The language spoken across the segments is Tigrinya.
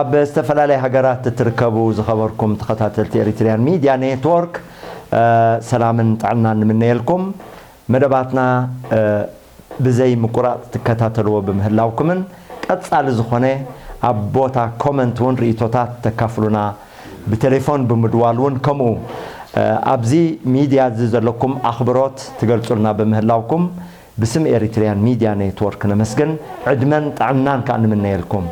ኣብ ዝተፈላለያ ሃገራት እትርከቡ ዝኸበርኩም ተኸታተልቲ ኤሪትሪያን ሚድያ ኔትወርክ፣ እ፣ ሰላምን ጥዕናን ንምነየልኩም። መደባትና፣ እ፣ ብዘይ ምቁራጽ ትከታተልዎ ብምህላውኩምን ቀጻሊ ዝኾነ ኣብ ቦታ ኮመንት እውን ርእይቶታት ተካፍሉና፣ ብቴሌፎን ብምድዋል እውን ከምኡ፣ እ፣ ኣብዚ ሚድያ እዚ ዘለኩም ኣኽብሮት ትገልጹልና ብምህላውኩም ብስም ኤሪትሪያን ሚድያ ኔትወርክ ነመስግን። ዕድመን ጥዕናን ከኣ ንምነየልኩም።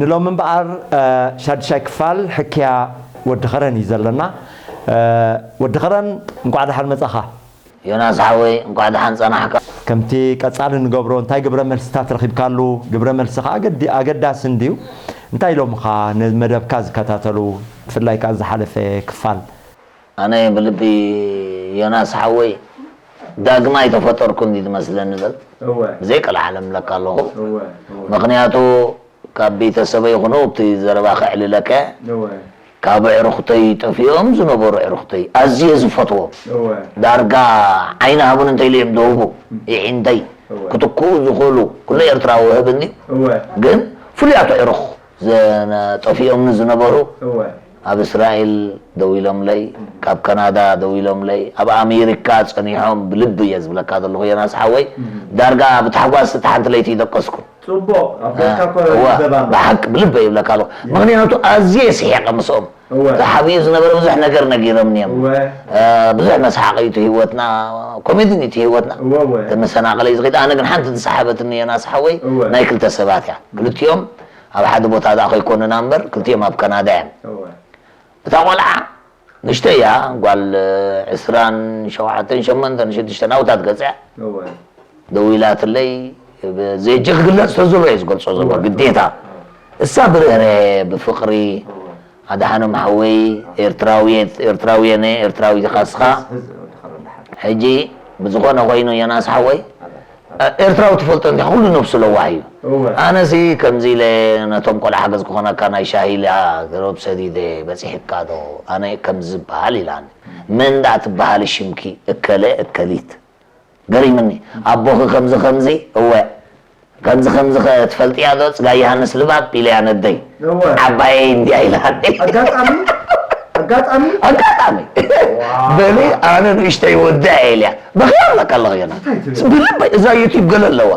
ንሎሚ እምበኣር፣ እ፣ ሻድሻይ ክፋል ሕክያ ወዲ ኸረን እዩ ዘለና። እ፣ ወዲ ኸረን፣ እንቋዕ ደሓን መጻኻ። ዮናስ ሓወይ፣ እንቋዕ ደሓን ጸናሕካ። ከምቲ ቀጻሊ ንገብሮ፣ እንታይ ግብረ መልስታት ረኺብካሉ? ግብረ መልሲ ከኣ ኣገዲ-፣ ኣገዳሲ እንድዩ። እንታይ ኢሎምኻ ንመደብካ ዝከታተሉ፣ ብፍላይ ከኣ ዝሓለፈ ክፋል? ኣነ ብልቢ ዮናስ ሓወይ፣ ዳግማይ ተፈጠርኩ እንዲ ትመስለኒ በል። እወ። ብዘይ ቀልዓለም እብለካ ኣለኹ። እወ፣ እወ። ምኽንያቱ ካብ ቤተሰበይ ይኹኑ ኣብቲ ዘረባ ከዕልለካ፣ እወ። ካብ ኣዕሩኽተይ ጠፊኦም ዝነበሩ ኣዕሩኽተይ ኣዝየ ዝፈትዎም። እወ። ዳርጋ ዓይኒ ሃቡን እንተኢለ እዮም ደውቡ። እም። ይዒንተይ እወ። ክትክኡ ዝኽእሉ ኩሉ ኤርትራዊ ውህብ እንድዩ። እወ። ግን ፍሉያት ኣዕሩኽ ዘነ-፣ ጠፊኦምኒ ዝነበሩ እወ። ኣብ እስራኤል ደው ኢሎምለይ፣ እም። ካብ ካናዳ ደው ኢሎምለይ፣ ኣብ ኣሜሪካ ጸኒሖም ብልቢ እየ ዝብለካ ዘለኹ ዮናስ ሓወይ። እም። ዳርጋ ብታሕጓስ እቲ ሓንቲ ለይቲ ይደቀስኩ። ጽቡቕ፣ ኣብ ገጽካ እኮ እወ፣ ይንበብ ኣሎ። ብሓቂ ብልበይ ይብለካ ኣለኹ። ያ። ምኽንያቱ ኣዝየ ስሒቐ ምስኦም። እወ። ዝሓብዩ ዝነበረ ብዙሕ ነገር ነጊሮምኒ እዮም። እወ። እ፣ ብዙሕ መስሓቕ እዩ እቲ ህይወትና፣ ኮሜድን እዩ እቲ ህይወትና። እወ፣ እወ። እቲ መሰናቕለ እዩ ዝኸይድ። ኣነ ግን ሓንቲ ዝሰሓበትኒ ዮናስ ሓወይ እወ። ናይ ክልተ ሰባት እያ። ክልቲኦም ኣብ ሓደ ቦታ ደኣ ከይኮኑና እምበር፣ ክልቲኦም ኣብ ካናዳ እዮም። እወ። እታ ቆልዓ ንእሽተይ እያ፣ ጓል ዕስራን ሸውዓተን፣ ሸሞንተን፣ ሽዱሽተን ዓመታት ገጽ እያ። እወ። ደዊላትለይ፣ ብዘየጀ ክግለጽ ተዝሎ እየ ዝገልጾ ዘሎ፣ እወ። ግዴታ። እሳ ብርህራሄ፣ ብፍቕሪ፣ እወ። ኣድሓኖም ሓወይ፣ ኤርትራዊ፣ ኤርትራዊ እየ፣ ኤርትራዊ ኢኻ እስኻ። ሕዝ፣ ሕዝ፣ ወዲ ኸረን ደሓን። ሕጂ ብዝኾነ ኮይኑ፣ ዮናስ ሓወይ፣ ኤርትራዊ ትፈልጦ እንዲኻ፣ ኩሉ ነብሱ ለዋህ እዩ። እወ። ኣነሲ ከምዚ ኢለ ነቶም ቆልዓ ሓገዝ ክኾነካ ናይ ሻሂ ኢላ ገረብ ሰዲደ በጺሕካ ዶ? ኣነ ከምዚ ዝበሃል ኢላኒ። መን ደኣ ትበሃሊ ሽምኪ? እከለ እከሊት። ገሪምኒ። ኣቦኺ ከምዚ ከምዚ? እወ። ከምዚ ከምዚ ኸ ትፈልጥያ ዶ? ጽጋይ ዮሃንስ ልባብ ኢለያ ነደይ። እወ። ዓባየይ እንድያ ኢላኒ። ኣጋጣሚ? ኣጋጣሚ? ኣጋጣሚ። ዋው። በሊ ኣነ ንእሽተይ ወዳ እየ ኢለያ። በኺያ ኣለካ ኣለኺ ገና። እንታይ ትብል? ብልበይ እዛ ዩቲዩብ ገለ ኣለዋ።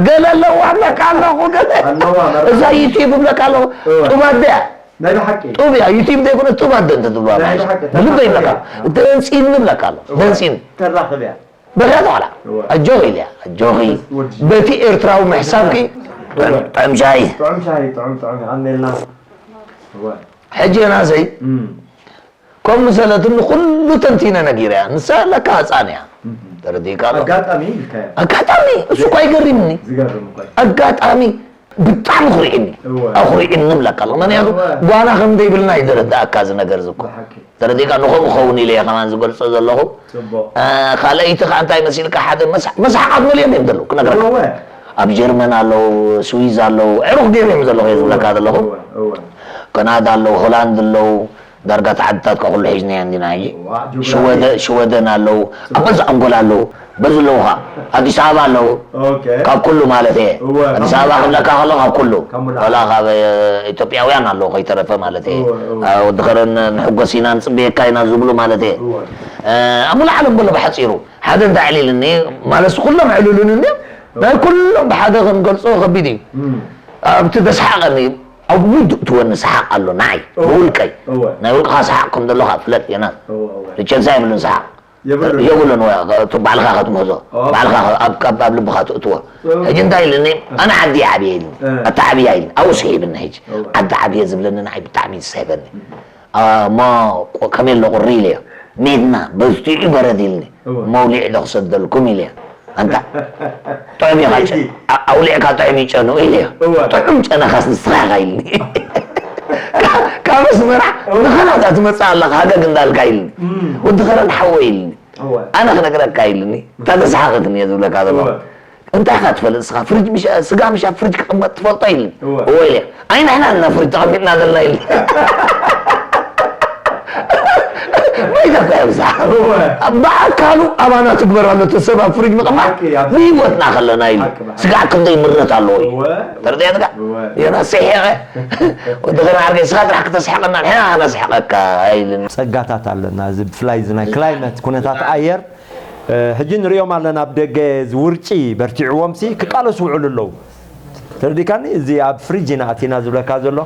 ገለ ኣለዋ እብለካ ኣለኹ፣ ገለ። ኣለዋ፣ መርሓባ። እዛ ዩቲዩብ እብለካ ኣለኹ። እወ። ጡብ ኣደ እያ። ናይ ብሓቂ? ጡብ እያ፣ ዩቲዩብ ዘይኮነ ጡብ ኣደ እንተ ትብሎ ናይ ኣባይ። ብሓቂ፣ ብልበይ ተራኸብ እብለካ። እያ። ደንጺኒ እብለካ ኣለኹ። እወ። ደንጺኒ። ተራኽብ እያ። በኺያ ተዋላ። እወ። ኣጆኺ ኢለያ፣ ኣጆኺ። ወዲ። በቲ ኤርትራዊ ምሕሳብኪ፣ እወ። ጥዑም ሻሂ። ጥዑም ሻሂ፣ ጥዑም፣ ጥዑም፣ የቐንየልና። እወ። ሕጂ ናሰይ፣ እም። ከም መሰለትኒ ኩሉ ተንቲነ ነጊረያ። ንሳ ለካ ህጻን እያ። እም። ተረዲእካ ኣሎ? ኣጋጣሚ ኢልካዮ። ኣጋጣሚ፣ እሱ እኮ ኣይገርምኒ። ዝገርም እኮ እዩ። ኣጋጣሚ ብጣዕሚ ኩሪዕኒ። እወ። ኣኹሪዕኒ እብለካ ኣለኹ። ምኽንያቱ እወ። ጓና ከም ዘይብልና እዩ ዝርድኣካ እዚ ነገር እዚ እኮ። ብሓቂ። ተረዲእካ? ንኸምኡ ክኸውን ኢለ እየ ከማን ዝገልጾ ዘለኹ። ጽቡቕ። እ፣ ካልኣይቲ ከኣ እንታይ መሲልካ? ሓደ መስ-፣ መስሓቓት መሊኦም እዮም ዘለዉ፣ ክነግረካ። እወ። ኣብ ጀርመን ኣለዉ፣ ስዊዝ ኣለዉ፣ ዕሩኽ ገይሩ እዮም ዘለኹ እየ ዝብለካ እወ፣ ዘለኹ። እወ፣ እወ። ካናዳ ኣለዉ፣ ሆላንድ ኣለዉ፣ ዳርጋ እታ ዓድታት ከኣ ኩሉ ሒዝናዮ እንዲና ሕጂ። ዋ፣ ጂኦግራፊ። ሽወደ-፣ ሽወደን ኣለዉ፣ ኣብ በዚ ኣንጎላ ኣለዉ፣ በዚ ኣለዉ ኸኣ፣ ኣዲስ ኣበባ ኣለዉ። ኦኬ። ካብ ኩሉ ማለት እየ። እወ፣ ኣዲስ ካብ ኣበባ ሙሉ ክብለካ ከሎ ካብ ኩሉ። ካብ ሙሉ ዋላ ዓለም። ካብ፣ እ፣ ኢትዮጵያውያን ኣለዉ ከይተረፈ ማለት እየ። እወ፣ እወ። እ፣ ወዲ ኸረን ንሕጎስ ኢና ንጽበየካ ኢና ዝብሉ ማለት እየ። እወ። እ፣ ኣብ ሙሉ ዓለም በሎ ብሓጺሩ። ሓደ እንታይ ኣዕሊልኒ፣ ማለት ኩሎም ኣዕልሉኒ እንድዮም። እወ። ናይ ኩሎም ብሓደ ክንገልጾ ከቢድ እዩ። እም። ኣብቲ ዘስሓቐኒ፣ ኣብ ውዱእ ትወኒ ሰሓቕ ኣሎ፣ ንዓይ፣ እወ። ብውልቀይ። እወ። ናይ ውልቅኻ ሰሓቕ ከም ዘለኻ ፍለጥ፣ ዮናስ። እወ፣ እወ። ርቸንሳ የብሉን ሰሓቕ። የብሉን። የብሉን፣ ወ-፣ እቱ ባዕልኻ ክትምህዞ። ኦኬ። ባዕልኻ ኣብ፣ ኣብ፣ ኣብ ልብኻ ትእትዎ። እወ። ሕጂ እንታይ ኢልኒ? ኣነ ዓዲ እየ ዓብየ ኢልኒ። እ። ኣታ ዓብያ ኢልኒ። ኣብኡ ስሒብኒ ሕጂ። እወ። ዓዲ ዓብየ ዝብለኒ ንዓይ ብጣዕሚ እዩ ዝስሕበኒ። እም። አ፣ እሞ ቆ-፣ ከመይ ኣሎ ቁሪ ኢለዮ። ሜድና በዝቲዑ በረድ ኢልኒ። እወ። መውሊዕ ዶ ክሰደልኩም ኢለዮ። ኣንታ ጥዑም ኢኻ ጨ-፣ ለይቲ። ኣ-፣ ኣውሊዕካ ጥዑም እዩ ጨንኡ ኢለዮ። እወ። ጥዑም ጨነኻስ ንስኻ ኢኻ ኢልኒ። ካ-፣ ካብ ኣስመራ እወ። ንኸላታ ትመጽእ ኣለኻ ሃገግ እንዳልካ ኢልኒ። እም። ወዲ ኸረን ሓወይ ኢልኒ። እወ። ኣነ ክነግረካ ኢልኒ። እታ ተሰሓቐትኒ እየ ዝብለካ ዘለኹ። እወ። እንታይ ኢኻ ትፈልጥ ንስኻ? ፍሪጅ ምሽ-፣ ስጋ ምሽ ኣብ ፍሪጅ ክቕመጥ ትፈልጦ? ኢልኒ። እወ። እወ ኢለ። ኣይ ንሕና እና ፍሪጅ ተቐሚጥና ዘለና ኢልኒ። ኢለካ የብዝሓ። እወ። ብኣካሉ ኣባና ትግበር ኣሎ፣ እቲ ሰብ ኣብ ፍሪጅ ምቕማጥ ሓቂ፣ ኣብ ንህይወትና ከለና ኢሉ። ሓቂ፣ ብሓቂ። ስጋዕ ክንደይ ምረት ኣለዎ እዩ። እወ። ተረዲእካ? እወ። ዮናስ ሰሒቐ። ወዲ ኸና ዓርከይ፣ ንስኻ ጥራሕ ክተስሕቐና፣ ንሕና ነስሕቐካ ኢሉኒ። ጸጋታት ኣለና። እዚ ብፍላይ እዚ ናይ ክላይመት፣ ኩነታት ኣየር፣ እ፣ ሕጂ ንሪኦም ኣለና፣ ኣብ ደገ እዚ ውርጪ በርቲዕዎም ሲ ክቃለሱ ውዕሉ ኣለዉ። ተረዲእካኒ? እዚ ኣብ ፍሪጅ ኢና ኣቲና ዝብለካ ዘሎ።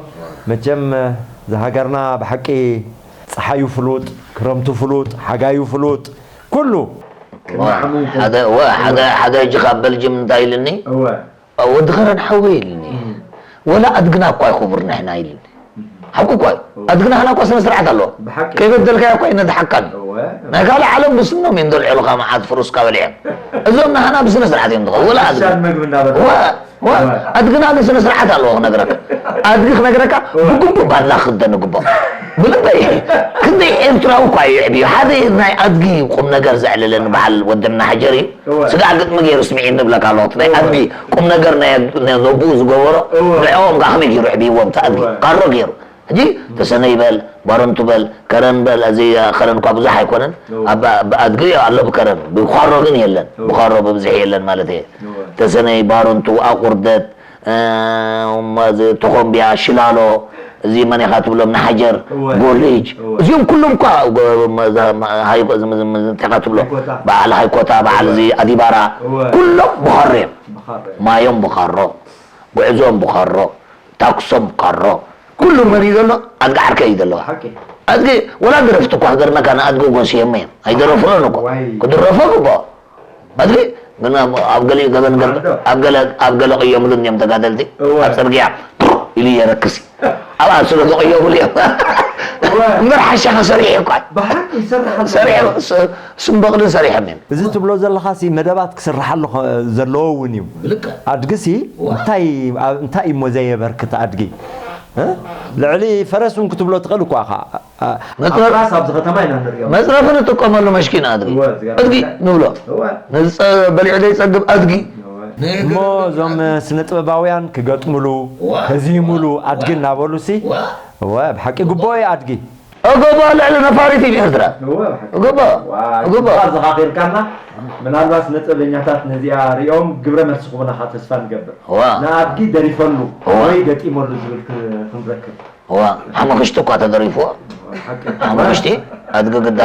መቸም፣ እ፣ እዚ ሃገርና ብሓቂ ጸሓዩ ፍሉጥ፣ ክረምቱ ፍሉጥ፣ ሓጋዩ ፍሉጥ፣ ኩሉ። ክንዓሙ ሓደ፣ ወ-፣ ሓደ፣ ሓደ ሕጂ ካብ በልጅም እንታይ ኢልኒ? እወ። ወዲ ኸረን ሓወይ ኢልኒ። እም። ወላ ኣድግና እኳ ኣይኹብር ንሕና ኢልኒ። እም። ሓቁ እኳ እዩ። እወ። ኣድግና ኸና እኳ ስነ ስርዓት ኣለዎ። ብሓቂ። ከይበደልካዮ እኳ ኣይነድሓካን። እወ። ናይ ካልእ ዓለም ብስኖም እዮም ዘልዕሉኻ መዓት ፍሩስካ በሊዖም። እዞም ናህና ብስነ ስርዓት እዮም ዝኸዱ። ወላ ኣድግና። ሓሻን መግቢ እንዳበላ። እወ። ዋ፣ እወ። ኣድግና ግን ስነ ስርዓት ኣለዎ ክነግረካ። ኣድጊ ክነግረካ እወ። ብግቡእ ባድላ ክኽደን ይግባእ። ብልበይ ክንደይ ኤርትራዊ እኳ እዩ የዕብዮ። ሓደ ናይ ኣድጊ ቁም ነገር ዘዕልለኒ በዓል ወደምና ሓጀር እዩ። እወ። ስጋዕ ግጥሚ ገይሩ ስምዒ ንብለካ ኣለኹ። እቲ ናይ እወ። ኣድጊ ቁም ነገር ናይ፣ ናይ ነብኡ ዝገበሮ እወ። ንዕኦም ከኣ ከመይ ገይሩ የዕብይዎም እቲ ኣድጊ? እወ። ካሮ ገይሩ። ሕጂ ተሰነይ በል፣ ባረንቱ በል፣ ከረን በል፣ እዚ ከረን እኳ ብዙሕ ኣይኮነን። እወ። ኣብ፣ ኣብ ኣድጊ ኣሎ ብከረን፣ ብኳሮ ግን የለን። እወ። ብኳሮ ብብዝሒ የለን ማለት እየ። እወ። ተሰነይ፣ ባረንቱ፣ ኣቑርደት፣ እ፣ እሞ እዚ ተኾምቢያ፣ ሽላሎ፣ እዚ መን ኢኻ ትብሎም፣ ንሓጀር፣ እወ። ጎልጅ፣ እወ። እዚኦም ኩሎም እኳ ጎ-፣ መ-፣ ዘ-፣ መ-፣ ሃይኮ-፣ ዝም-፣ ዝም-፣ ዝም-፣ እንታይ ኢኻ ትብሎ? ሃይኮታ። በዓል እዚ ኣዲባራ፣ እወ። ኩሎም ብኻሮ እዮም። ብኻሮ እዮም። ማዮም ብኻሮ፣ ጉዕዞም ብኻሮ፣ ታክሶም ብኻሮ፣ ኩሉ መን እዩ ዘሎ? ኣድጊ ዓርከይ እዩ ዘለዎ። ሓቂ። ኣድጊ፣ ወላ ደረፍቲ እኳ ክገርመካ ንኣድጊ ጎስዮሞ እዮም። ኣይደረፉሎን እኮ። ዋይ። ክድረፎ ግባኦ። ኣድጊ፣ ግን ኣብ፣ ኣብ ገሊኡ ገበን ገብ-፣ ኣንዶ። ኣብ ገለ፣ ኣብ ገለ ቅየምሉ እዮም ተጋደልቲ። እወ። ኣብ ጽርግያ ኢሉ የረክስ እዩ። ኣብኣ ስለ ዝቕየምሉ እዮም። እወ። እምበር ሓሻኻ ሰሪሑ እኳ። ብሓቂ ይሰርሕ ኣሎ። ሰሪሑ፣ ስ-፣ ስም በቕልን ሰሪሖም እዮም። እዚ ትብሎ ዘለኻሲ መደባት ክስርሓሉ ኸ-፣ ዘለዎ እውን እዩ። ብልክዕ። ኣድግሲ እወ። እንታይ፣ ኣብ፣ እንታይ እሞ ዘየበርክት ኣድጊ? እ? ልዕሊ ፈረስ እውን ክትብሎ ትኽእል እኳ ኢኻ። ኣ፣ መጽረ-፣ ኣፍራስ ኣብዚ ከተማ ኢና ንሪኦ። መጽረፊ ንጥቀመሉ መሽኪን ኣድጊ። እወ፣ ዝገርም ኣድጊ ነገር። ንብሎ። እወ። ንዝጸ-፣ በሊዑ ዘይጸግብ ኣድጊ። እወ። እሞ እዞም ስነ ጥበባውያን ክገጥምሉ፣ እወ። ከዚህምሉ ኣድጊ እወ። እናበሉሲ፣ እወ። እወ፣ ብሓቂ ግቡኦ እዩ ኣድጊ። እገባ ልዕሊ ነፋሪት እዩ ኤርትራ። እወ፣ ብሓቂ። እገባ። ዋ፣ እገባ። እኳ ዘኻኺርካና፣ ምናልባት ስነ ጥበበኛታት ነዚኣ ሪኦም ግብረ መልሲ ክቡናኻ ተስፋ ንገብር። እወ። ንኣድጊ ደሪፈሉ እወ። ወይ ገጢመሉ ዝብል ክ-፣ ክንረክብ። እዋ፣ ሓሙኽሽቲ እኳ ተደሪፍዎ። ሓቂ። ሓሙኽሽቲ፣ ኣድጊ ግዳ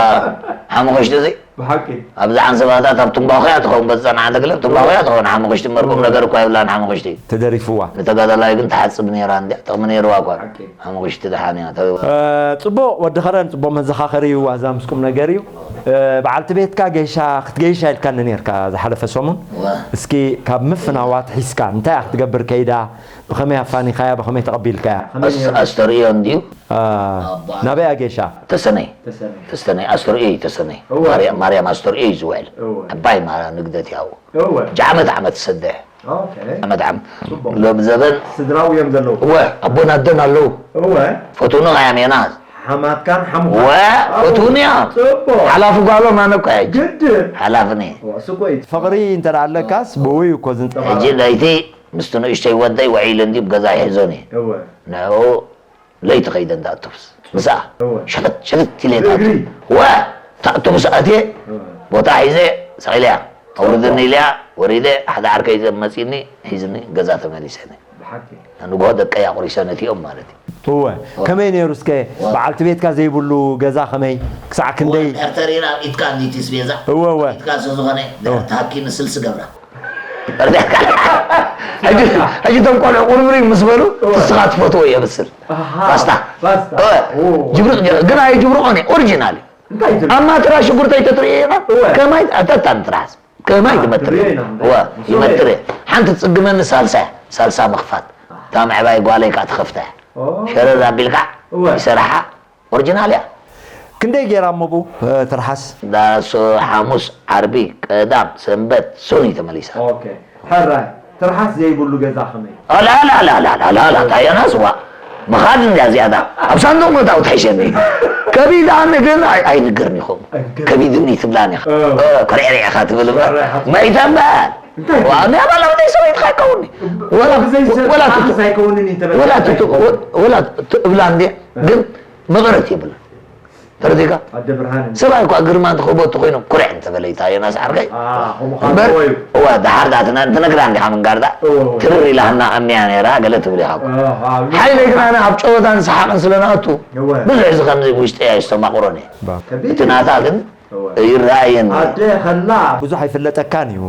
ሓሙኽሽቲ እዚ። ብሓቂ። ኣብዚ ዓንሰባታት ኣብ ትንባኾ እያ ትኸውን፣ በዚ ጸናዕቲ ክለብ ትንባኾ እያ ትኸውን፣ ሓሙኽሽቲ እምበር ቁም ነገር እኳ የብላን ሓሙኽሽቲ። ተደሪፍዋ። ንተጋዳላይ ግን ትሓጽብ ነይራ እንድያ፣ ጥቕሚ ነይርዋ እኳ። ሓቂ። ሓሙኽሽቲ ደሓን እያ፣ ተ-፣ እ፣ ጽቡቕ፣ ወዲ ኸረን፣ ጽቡቕ መዘኻኸሪ እዩ፣ ዋዛ ምስ ቁም ነገር እዩ። እ፣ በዓልቲ ቤትካ ገይሻ፣ ክትገይሻ ኢልካኒ ነይርካ ዝሓለፈ ሰሙን። እዋ። እስኪ ካብ ምፍናዋ ኣትሒዝካ፣ እንታይ እያ ክትገብር ከይዳ? ብኸመይ ኣፋኒኻያ? ብኸመይ ተቐቢልካያ? ከመይ ኣስ-፣ ነይሩ? ኣስተርእዮ እንድዩ? አ፣ ኣባ። ናበይ ኣጌሻ? ተሰነይ። ተሰነይ። ተሰነይ፣ ኣስተርእዮ እዩ ተሰነይ። እወ። ማርያ-፣ ማርያም ኣስተርእዮ እዩ ዝውዕል። እወ። ዓባይ ማርያም ንግደት ያው። እወ። ጃ ዓመት ዓመት ትሰድሕ። ኦኬ። ዓመት ዓመት። ጽቡቕ። ሎም ዘበን ስድራው እዮም ዘለዉ። እወ፣ ኣቦን ኣደን ኣለዉ። እወ። ፈትውኒ ኸያም የና። ሓማትካን ሓሙኻን። እወ፣ ኣብኡ። ፈትውኒ እያ። ጽቡቕ። ሓላፊ ጓሎም ኣነ እኮ እየ። ግድን። ሓላፊ ነየ። እወ፣ እሱ እኮ እዩ። ፍቕሪ እንተ ደኣ ኣለካስ ብኡ እዩ እኮ ዝንጠ-፣ ሕጂ ለይቲ ምስቲ ንእሽተይ ወደይ ውዒሉ እንድዩ፣ ብገዛ ይሕዞን እየ። እወ። ንዕኡ ለይቲ ከይደ እንዳ ኣቶብስ። ምስኣ። እወ። ሸተት፣ ሸተት ኢለ እታ ብእግሪ? ኣቶብስ። እወ! እታ ኣቶብስ ኣትየ፣ እወ። ቦታ ሒዘ፣ ሰቒለያ። ኣውርድኒ ኢለያ፣ ወሪደ፣ ሓደ ዓርከይ ዘ-፣ መጺኒ፣ ሒዝኒ፣ ገዛ ተመሊሰ። ብሓቂ? ንግሆ ደቀይ ኣቑሪሰ ነቲኦም ማለት እዩ። እወ። እወ። ከመይ ነይሩ እስከ? እወ። በዓልቲ ቤትካ ዘይብሉ ገዛ ከመይ? ክሳዕ ክንደይ? እወ፣ ድሕር ተሪራ ኢድካ እንዲቲ ስቤዛ። እወ፣ እወ። ኢድካ ስለ ዝኾነ፣ እወ። ድሕር ተሃኪ ንስልሲ ገብራ። ሕጂ፣ ሕጂ እቶም ቆልዑ ቁርብሪ ምስ በሉ፣ እወ። ንስኻ ትፈትዎ የብስል። ኣሃ፣ ፓስታ። ፓስታ። እወ። ኦ። ጅብርቕ፣ ጅብርቕ፣ ግን ኣይ ጅብርቕ ኾነ፣ ኦሪጂናል እዩ። እንታይ ትብል? ኣብ ማትራ ሽጉርተይ ተትርእዮ ኢና፣ እወ። ከማይ ኣተታን ትራስ። ከማይ አ፣ ትመትር። ትርእዮ ኢና፣ እወ፣ እሱ ይመትር። እየ። ሓንቲ ትጽግመኒ ሳልሳ እያ፣ ሳልሳ ምኽፋት። ኣሃ። እታ ምዕባይ ጓለይ ከኣ ትኸፍታ እያ። ኦ። ሸረር ኣቢልካ እወ። ይሰርሓ። ኦሪጂናል እያ። ክንደይ ገይራ እሞ ብኡ፣ እ፣ ትርሓስ? ዳሶ ሓሙስ፣ ዓርቢ፣ ቀዳም፣ ሰንበት፣ ሰኑይ ተመሊሳ። ኦኬ። ሕራይ፣ ትርሓስ ዘይብሉ ገዛ ከመይ? ኣላ፣ ኣላ፣ ኣላ፣ እንታይ እያ ናስ፣ ዋ። ምኻድ እንድያ ዝያዳ። ኣብ ሳንዱቕ ምእታው ትሕሸኒ። ከቢዳኒ ግን ኣይ-፣ ኣይንገርን ኢኹም። ኣይንገርን። ከቢድኒ ትብላኒ ኢኻ። እ። እ፣ ከርዕርዕ ኢኻ ትብል እምበር። ከርዕርዕ ኢኻ ትብል። መይተ እምበር። እንታይ ዋ፣ ትብል? ናይ ኣባላ ወደይ ሰበይትኻ ኣይከውንኒ። ወላ፣ ብዘይ ሰብ ወላ ትሓስ ትቱ-፣ ኣይከውንን እዩ ተበል። ወላ ትቱ-፣ ወ-፣ ወላ ትብላ እንድያ። እ። ግን መቐረት የብላን። ተረዲእካ? ኣደ ብርሃን። ሰብኣይ እኳ ግርማ እንተኸቦ እንተኾይኖም ኩርዕ እንተበለ ይታየና ሰዓርከይ። ኣዎ፣ ከምኡ እምበር፣ ከኣ እዩ። እዋ፣ ደሓር ደኣ ትነ-፣ ትነግራ እንዲኻ ምንጋር ደኣ። እዎ፣ እዎ። ትርር ኢላ ሃና ኣምንያ ነይራ፣ ገለ ትብል ኢኻ እኮ። ኣዎ፣ ኣዎ። ሓይለይ ግን ኣነ ኣብ ጨወታን ሰሓቕን ስለ ንኣቱ፣ እዎ። ብዙሕ እዚ ከምዚ ውሽጠይ ኣየስተማቕሮን እየ። ባ። ከቢድ እቲ እዩ። ናታ ግን እዎ። ይረኣየኒ። ኣደ ከላ። ብዙሕ ኣይፍለጠካን እዩ።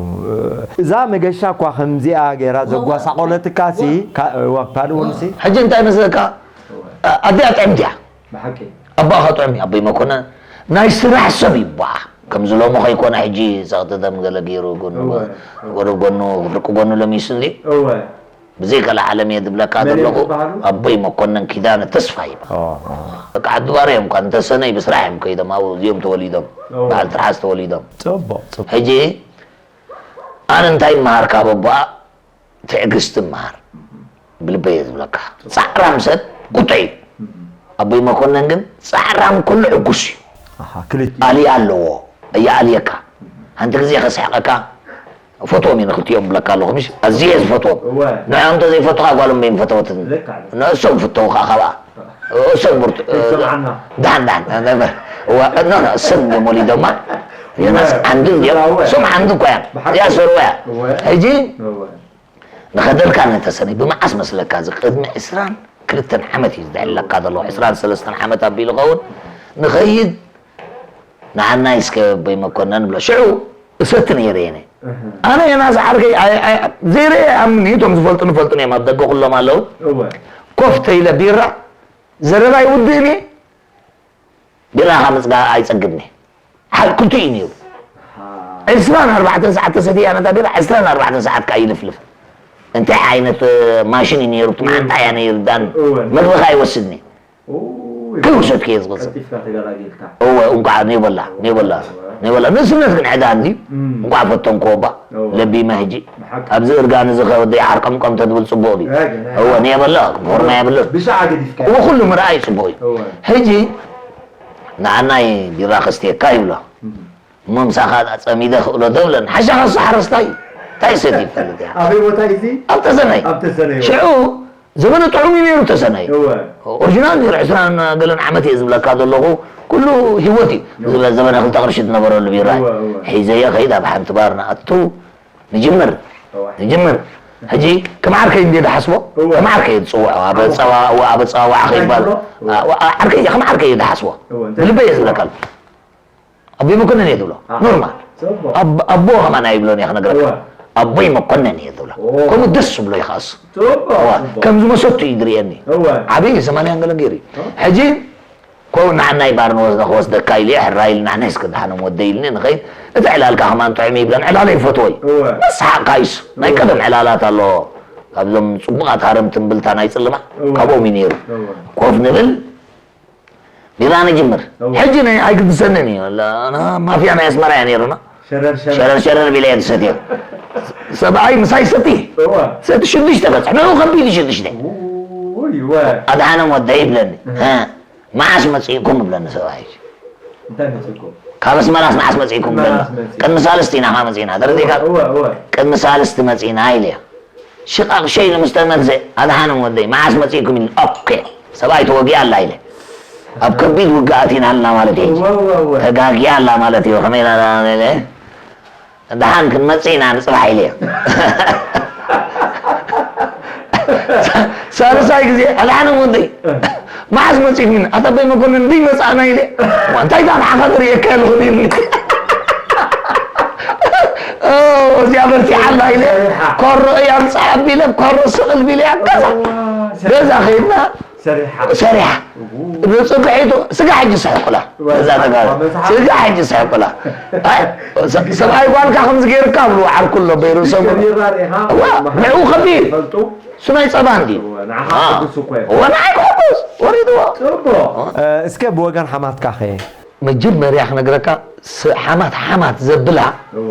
እዛ መገሻ እኳ ከምዚኣ ገይራ እዎ። ዘጓሳቖለትካ ሲ፣ እዎ። ካ-፣ እዋ፣ ካልእ እውን ሲ? ሕጂ እንታይ መስለካ? እዎ። ኣዲኣ ጥዕምቲ እያ። ብሓቂ። ኣቦኻ ጥዑም እዩ፣ ኣቦይ መኮነን ናይ ስራሕ ሰብ እዩ። ባ፣ ከምዚ ሎሚ ከይኮነ ሕጂ ጸቕጢ ደም ገለ ገይሩ ጎኑ፣ እወ፣ እወ። ጎረብ ጎኑ፣ ፍርቂ ጎኑ ለሚሱ እንዲ። እወ። ብዘይ ካልእ ዓለም እየ ዝብለካ መን እዮም ዘለኹ፣ ዝበሃሉ? ኣቦይ መኮነን ኪዳነ ተስፋ ይበሃል። ኦ፣ ኦ። በቃ ዓዲ ባርያ እዮም እኳ፣ እንተሰነይ ብስራሕ እዮም ከይዶም፣ ኣብኡ እዚኦም ተወሊዶም፣ እወ። በዓል ትርሓስ ተወሊዶም። ጽቡቕ፣ ጽቡቕ። ሕጂ ኣነ እንታይ ይመሃር ካብ ኣቦኣ? ትዕግስቲ እምበኣር፣ ብልበይ እየ ዝብለካ። ጻዕራም ሰብ ቁጡዕ እዩ። ኣቦይ መኮነን ግን ጻዕራም ኩሉ ዕጉስ እዩ። ኣሃ፣ ክልቲኡ። ኣልያ ኣለዎ፣ እየኣልየካ። ሓንቲ ግዜ ከስሕቐካ፣ ፈትዎም እየ ንክልቲኦም እብለካ ኣለኹ፣ ምሽ? ኣዝየ እየ ዝፈትዎም። እወ። ንዕኦም እንተዘይፈቱኻ ጓሎም እምበይ ምፈተወትኒ። ልክዕ። ንእሶም ፍተውኻ ካብኣ። እሶም ብርቱ-፣ እሶም ዓና። ደሓን፣ ደሓን፣ ነበር። እወ፣ ኖ፣ ኖ፣ እሶም እዮም ወሊዶማ። ዮናስ እወ። ዓንዲ እንድዮም። እወ። እሶም ዓንዲ እኮ እዮም። ብሓቂ። ያሰሩ እያ። እወ። ሕጂ እወ። ንኸደልካ ነተሰነይ ብመዓስ መስለካ? እዚ ቅድሚ ዕስራን ክልተን ዓመት እዩ ዝድዕለካ ዘሎ። ዕስራን ሰለስተን ዓመት ኣቢሉ ኸውን ንኸይድ ንዓናይ እስከ ኣቦይ መኮነን ብሎ። ሽዑ እሰቲ ነይረ እየ። እህ። ኣነ ዮናስ ዓርከይ ኣይ-፣ ኣይ-፣ ዘይረአ ኣምኒ፣ እቶም ዝፈልጡኒ ይፈልጡኒ እዮም፣ ኣብ ደገ ኩሎም ኣለዉ። እወ። ኮፍ ተይለ ቢራ፣ ዘረባ ይውድእኒ፣ ቢራ ካብ ምጽጋ ኣይጸግብኒ። ሓ-፣ ክልቲኡ እዩ ነይሩ። ሃ። ዕስራን ኣርባዕተን ሰዓት ተሰትየ ነታ ቢራ፣ ዕስራን ኣርባዕተን ሰዓት ከኣ ይልፍልፍ። እንታይ ዓይነት፣ እ፣ ማሽን እዩ ነይሩ? እቲ መዓንጣ እያ ነይሩ፣ ዳን እወ። መግብኻ ኣይወስድን እዩ። ኡይ። ከይወሰድኩ እየ ዝቕጽል። ቀልጢፍካ ተገላጊልካ። እወ፣ እንቋዕ ኔበላ፣ ኔበላ፣ እወ። ኔበላ። ንእስነት ግን ዕዳ እንድዩ። እም። እንቋዕ ፈተንክዎ እባ። እወ። ለቢመ ሕጂ። ብሓቂ። ኣብዚ እርጋን እዚ ከ ወደይ ዓርቀምቀም ተትብል ጽቡቕ ድዩ? እወ፣ ግን እወ፣ ኔበላ፣ ፎርማ የብሉን። ብሻዓ ገዲፍካ። እወ፣ ኩሉ ምርኣይ ጽቡቕ እዩ። እወ። ሕጂ ንዓናይ ቢራ ከስትየካ ይብሎ። እም። እሞ ምሳኻ ጸሚደ ክእሎ ዶ ብለኒ፣ ሓሻኻ እሱ ሓረስታይ እዩ። እንታይ ሰትዩ ይፈልጥ እያ? ኣበይ ቦታ እዩ እዚ? ኣብ ተሰነይ። ኣብ ተሰነይ። ሽዑ ዘበነ ጥዑም እዩ ነይሩ ተሰነይ። እወ። ኦሪጂናል ነይሩ፣ ዕስራን ገለን ዓመት እየ ዝብለካ ዘለኹ። ኩሉ ህይወት እዩ። እወ። ዝብለ ዘበነ ክልተ ቅርሺ ዝነበረሉ ቢራ እዩ። እወ፣ እወ። ሒዘዮ ከይድ ኣብ ሓንቲ ባር ንኣቱ፣ ንጅምር። እወ። ንጅምር። ሕጂ ከም ዓርከይ እንድየ ዝሓስቦ፣ እወ። ከም ዓርከይ እየ ዝጽውዖ። ኣብ ኣቦ-፣ ኣጸዋ-፣ ኣብ ኣጸዋውዓ ኣቦ-፣ ከይባል። እወ። ዓ-፣ ዓ-፣ ዓርከይ፣ ከም ዓርከይ እየ ዝሓስቦ። እወ፣ እንታይ ብልበይ እየ ትብሎ? ዝብለካ ኣለኹ። ኣቦይ መኮነን እየ ትብሎ። ኣሃ። ኖርማል። ጽቡቕ። ኣቦ-፣ ኣቦ ከማን ኣይብሎን እየ ክነግረካ። እወ። ኣቦይ መኮነን እየ ትብሎ። ኦ። ከምኡ ደስ ዝብሎ እዩ ከኣሱ። ጽቡቕ፣ እወ። ጽቡቕ። ከም ዝመሰቱ እዩ ዝርእየኒ። እወ። ዓብዪ ሰማንያን ገለን ገይሩ እዩ። ኦ። ሕጂ ኮ-፣ ንዓናይ ባር ንወስደ-፣ ክወስደካ ኢሉ እየ፣ ሕራይ ኢሉ ንዓናይ እስከ ደሓኖም ወደይ ኢሉኒ ንኸይድ። እቲ ዕላልካ ከማን ጥዑም እዩ ይብለን፣ ዕላለይ ይፈትዎ እዩ። እወ። ምስ ሰሓቕካ እዩስ። ናይ እወ። ቀደም ዕላላት ኣሎ። ካብዞም ጽቡቓት ሃረምቲ እምብልታ ናይ ጽልማ፣ እወ። ካብኦም እዩ ነይሩ። እወ። ኮፍ ንብል፣ ቢራ ንጅምር። እወ። ሕጂ ናይ ኣይግድሰንን እዩ። ኣላ፣ ኣና ማፍያ ናይ ኣስመራ እያ ነይሩና። ሸረር፣ ሸረር። ሸረር፣ ሸረር ቢለ እየ ዝሰትዮ። ሰብኣይ ምሳይ ሰቲ። እወ። ሰቲ ሽዱሽተ በጽሕ። ንዑ ከቢድ እዩ ሽዱሽተ። ውይ፣ እወ። ኣድሓኖም ወደይ ይብለኒ። እህ። እ፣ መዓስ መጺእኩም ይብለኒ ሰብኣይ። እንታይ መጺእኩም? ካብ ኣስመራስ መዓስ መጺእኩም ይብለኒ። መዓስ መጺእኩም? ቅድሚ ሳልስቲ ኢና ኻ መጺእና። ተረዲእካ? እወ፣ እወ። ቅድሚ ሳልስቲ መጺእና ኢለዮ። ሽቓቕ ሸይኑ ምስ ተመልሰ፣ ኣድሓኖም ወደይ፣ መዓስ መጺእኩም ኢሉ፣ ኦኬ፣ ሰብኣይ ተወጊኣ ኣላ ኢለ። ኣብ ከቢድ ውግእ ኣቲና ኣለና ማለት እዩ። እወ፣ እወ፣ እወ። ተጋጊኣ ኣላ ማለት እዩ። ከመይ ኢላ ኢለ፣ ደሓን ክንመጽእ ኢና ንጽባሕ ኢለ። ሳልሳይ ግዜ፣ ኣድሓኖም ወደይ፣ መዓስ መጺእኩም? ኣታ ኣቦይ መኮነን ድዩ መጻእና ኢለ። እንታይ ደኣ ንዓኻ ዝርእየካ ኣለኹ ኢሉኒ። ኦ፣ እዚኣ በርቲዓ ኣላ ኢለ። ሰሪሓ። ኮሮ እያ ምጻእ ኣቢለ፣ ኮሮ ስቕ ኢለ ገዛ። እዋ፣ ሰሪሓ። ገዛ ኸይድና ሰሪሓ። ሰሪሓ። እዉ። ንጽብሒቱ ስጋ ሕጂ ስሕቁላ። እዋ፣ እዛ ተጋሩ። እዋ፣ መጽሓፍ። ስጋ ሕጂ ስሕቁላ። ኣይ፣ ሰ-፣ ሰብኣይ ጓልካ ከምዚ ገይርካ ብሉ ዓርኩ ኣሎ በይሩ ሰብ። ከቢራ ርኢኻ? እዋ፣ ንዕኡ ከቢር። ፈልጡ? እሱ ናይ ጸባ እንድዩ። እወ፣ ንዓኻ አ። ክሕጉስ እኮ እዩ። እወ፣ ንዓይ ክሕጉስ። ወሪድዎ። ጽቡቕ። እ፣ እስከ ብወገን ሓማትካ ኸ? መጀመርያ ክነግረካ፣ ስ-፣ ሓማት፣ ሓማት ዘብላ እወ።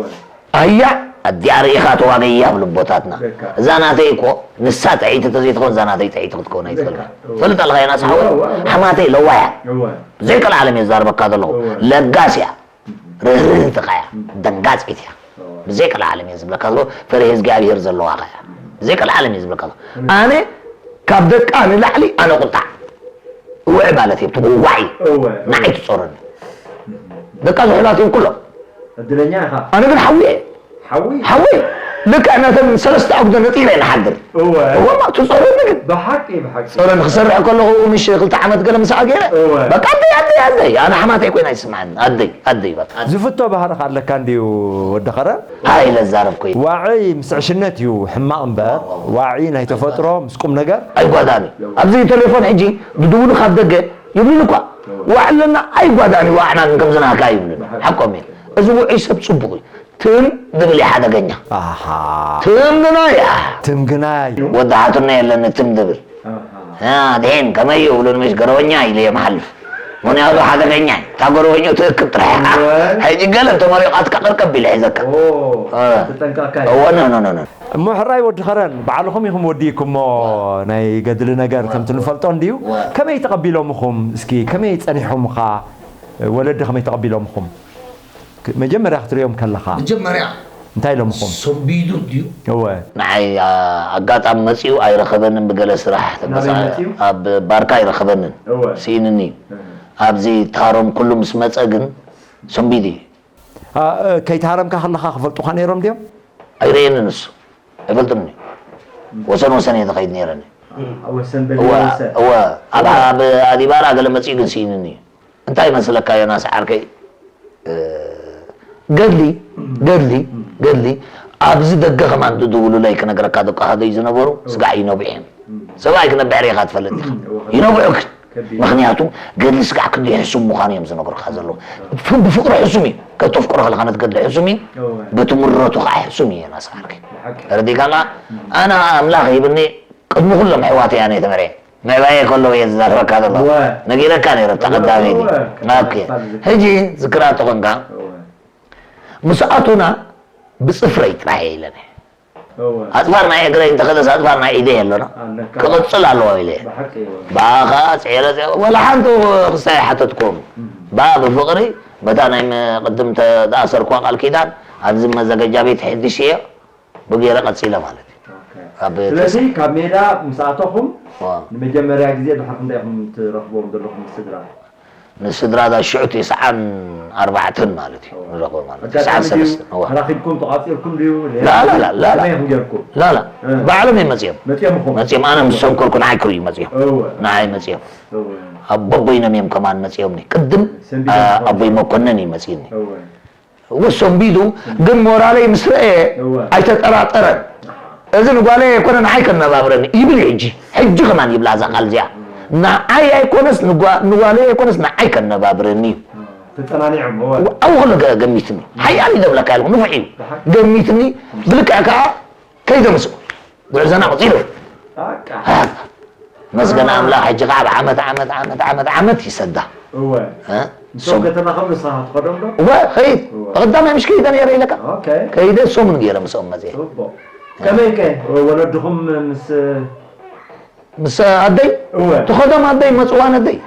ኣያ፣ ኣዲኣ ርኢኻ ተዋገያ ይብሉ ኣቦታትና። ልክዕ። እዛ ናተይ እኮ፣ ንሳ ጥዕይቲ እንተዘይትኾን፣ እዛ ናተይ ጥዕይቲ ክትከውን ኣይትኽእልን። ልክዕ። እወ። ፈልጥ ኣለኻ፣ ዮናስ ሓወይ? እወ፣ እወ፣ እወ። ሓማተይ ለዋህ እያ። እወ። ብዘይ ካልእ ዓለም እየ ዝዛረበካ ዘለኹ። እወ። ለጋስ እያ። ርህርህቲ ኸያ፣ ደንጋጺት እያ። እወ። ብዘይ ቀልዓለም እየ ዝብለካ ዘሎ፣ ፈሪሀ እግዚኣብሄር ዘለዋ ኸያ። ብዘይ ቀልዓለም እየ ዝብለካ ዘሎ። እም። ኣነ ካብ ደቃ ንላዕሊ ኣነ ቁጣዕ። ውዕ ማለት እዩ። እቲ ዋዒ እወ። ንዓይ ትጾረኒ። ደቃ ዝሑላት እዮም ኩሎም። ዕድለኛ ኢኻ። ኣነ ግን ሓዊ እየ። ሓዊ? ሓዊ። ልክዕ ነተን ሰለስተ ኣጉዶ ነጢረ እየ ንሓድር። እወ። እወ፣ ማ ትጾረኒ ግን። ብሓቂ፣ ብሓቂ። ጾረኒ ክሰርሕ ከለኹ ምሽ ክልተ ዓመት ገለ ምስኣ ገይረ። እወ። በቃ ኣደይ፣ ኣደይ፣ ኣደይ። ኣነ ሓማተይ ኮይና ይስምዓኒ። ኣደይ፣ ኣደይ በቃ። ዝፍቶ ባህርኻ ኣለካ እንድዩ ወዲ ኸረ? ኣይ፣ ኢለ ዛረብኩ እዩ። ዋዒ ምስ ዕሽነት እዩ ሕማቕ እምበር፣ ዋዒ ናይ ተፈጥሮ ምስ ቁም ነገር። ኣይጓዳኒ። ኣብዚ ቴሌፎን ሕጂ ድድውሉ ካብ ደገ ይብሉኒ እኳ። ዋዕ ኣለና ኣይጓዳኒ፣ ዋዕና ግን ከምዚ ናካ ይብሉኒ። ሓቆም እዩ። እዚ ውዑይ ሰብ ጽቡቕ እዩ። ትም ድብል እዩ ሓደገኛ። ኣሃ። ትም ግና እያ። ትም ግና እዩ። ወዲ ሓትኖ የለኒ ትም ድብል። ኣሃ። ያ፣ ድሒን ከመይ እዩ ብሉኒ፣ ምሽ ገረበኛ ኢለ እየ መሓልፍ። ምኽንያቱ ሓደገኛ እዩ። እታ ገረበኛኡ ትእክብ ጥራሕ እያ። እወ። ሕጂ ገለ እንተመሪቓትካ ቅርቅብ ኢለ ሒዘካ። ኦ፣ እ። ተጠንቀቕካ እዩ። እወ፣ ኖ፣ ኖ፣ ኖ፣ ኖ። እሞ ሕራይ ወዲ ኸረን፣ ባዕልኹም ኢኹም ወዲእኩሞ ናይ ገድሊ ነገር ከምቲ ንፈልጦ እንድዩ። እወ። ከመይ ተቐቢሎምኹም? እስኪ ከመይ ጸኒሖምኻ? ወለዲ ከመይ ተቐቢሎምኹም? ክ-፣ መጀመርያ ክትርእዮም ከለኻ መጀመርያ እንታይ ኢሎምኹም? ሰንቢዱ ድዩ? እወ። ንዓይ፣ ኣ-፣ ኣጋጣሚ መጺኡ ኣይረኸበንን ብገለ ስራሕ ናበይ ተንቀሳ-፣ መጺኡ? ኣብ ባርካ ኣይረኸበንን። እወ። ስኢንኒ እዩ። እህ። ኣብዚ ታሮም ኩሉ ምስ መጸ ግን ሰንቢዱ እዩ። ኣ፣ እ፣ ከይተሃረምካ ከለኻ ክፈልጡኻ ነይሮም ድዮም? ኣይርእየንን እሱ። ኣይፈልጥን እዩ። ወሰን ወሰን እየ ዝኸይድ ነይረኒ። ኣብ ወሰን በሊ እወ፣ ወሰን። እወ። ኣብ፣ ኣብ ኣዲባራ ገለ መጺኡ ግን ስኢንኒ እዩ። እንታይ ይመስለካ ዮናስ ዓርከይ? እ፣ ገድሊ፣ ገድሊ፣ ገድሊ፣ ኣብዚ ደገ ከማን ድድውሉለይ ክነግረካ ደቂ ሃደይ ዝነበሩ ስጋዕ ይነብዑ እዮም። ሰብኣይ ክነብዕ ርኢኻ ትፈልጥ ኢኻ። ይነብዑ ግን። ከቢድ። ምኽንያቱ ገድሊ ስጋዕ ክንደይ ሕሱም ምዃኑ እዮም ዝነግሩኻ ዘለዉ። ፍ-፣ ብፍቕሪ ሕሱም እዩ። ከተፍቅሮ ከለኻ ነቲ ገድሊ ሕሱም እዩ። እወ። በቲ ምረቱ ከዓ ሕሱም እዩ ዮናስ ዓርከይ። ብሓቂ። ተረዲእካ ከኣ? ኣነ ኣምላኽ ሂብኒ ቅድሚ ኩሎም ኣሕዋተይ ኣነ እየ ተመርዕየ። ምዕባየ ከለዉ እየ ዝዛረበካ ዘለኹ። እወ። ነጊረካ ነይረ፣ እታ እወ፣ ቀዳመይቲ። እወ። ኦኬ። ሕጂ ዝክራ ተኾንካ፣ እወ። ምስ ኣቶና ብጽፍረይ ጥራይ እየ ኢለኒ። እወ። ኣጽፋር ናይ እግረይ እንተኸደስ ኣጽፋር ናይ ኢደይ ኣሎና። ኣለካ። ክቕጽል ኣለዎ ኢለ። ብሓቂ እወ። ብኣኻ ጽዒረ፣ ጽዒረ፣ ወላ ሓንቲ ክስታይ ኣይሓተትኩዎም። እም። ብኣ ብፍቕሪ፣ በታ ናይ ም-፣ ቅድም ተ-፣ ተኣሰርኩዋ ቃል ኪዳን፣ ኣብዚ መዘገጃ ቤት ሕድሽ እየ። ብጌረ ቀጺለ ማለት እዩ። ኦኬ። ኣብ ስለዚ ካብ ሜዳ ምስ ኣተኹም ዋ። ንመጀመርያ ግዜ ድሕሪ ክንደይ ኢኹም ትረኽብዎም ዘለኹም ስድራ? ንስድራ እዛ ሽዑ ተስዓን ኣርባዕተን ማለት እዩ። ዋ። ንረኽቦ ማለት እዩ። ኣጋጣሚ ተስዓን ሰለስተን፣ ድዩ ዋ። ተራኺብኩም ተቋጺርኩም ድዩ? ላ፣ ላ፣ ላ፣ ላ፣ ላ። ከመይ ኢኹም ጌርኩም? ላ፣ ላ። እ። ባዕሎም እዮም መጺኦም። መጺኦም ኢኹም? መጺኦም፣ ኣነ ምስ ሰንከርኩ ንዓይ ክርእዩ መጺኦም። እወ። ንዓይ መጺኦም። እወ። ኣቦ በይኖም እዮም ከማን መጺኦምኒ። ቅድም፣ ሰንቢዶም ኣ-፣ ትኾኑ? ኣቦይ መኮነን እዩ መጺእኒ። እወ። እወ፣ ሰንቢዱ፣ ግን ሞራለይ ምስ ረኤ እወ። ኣይተጠራጠረን። እዚ ንጓለይ ኣይኮነ ንዓይ ከነባብረኒ ይብል እዩ ሕጂ። ሕጂ ከማን ይብላ እዛ ቃል እዚኣ። ንዓይ ኣይኮነስ ንጓ-፣ ንጓለይ ኣይኮነስ ንዓይ ከነባብረኒ እዩ። ተጸናኒዖም፣ እወ። ኣብኡ ከሎ ገ-፣ ገሚትኒ። ሓያል እዩ ዘብለካ ያልኩ፣ ንፉዕ እዩ። ብሓቂ። ገሚትኒ፣ ብልክዕ ከኣ ከይደ ምስኡ። ጉዕዞና ቀጺሉ። በቃ። መስገን ኣምላኽ፣ ሕጂ ኸዓ ብዓመት፣ ዓመት፣ ዓመት፣ ዓመት፣ ዓመት ይሰዳ። እወ። እ? ንሶም ሶም። ከተራኸብ ንስኻ ትኸዶም ዶ? እወ፣ ኸይድ። እወ። ብቐዳማይ ምሽ ከይደ ነይረ ኢለካ? ኦኬ። ከይደ ሶሙን ገይረ ምስኦም መጽየ። ጽቡቕ። ከመይ ከ ወለድኹም ምስ ምስ ኣደይ? እወ። ትኸዶም ኣደይ፣ መጽዋን ኣደይ።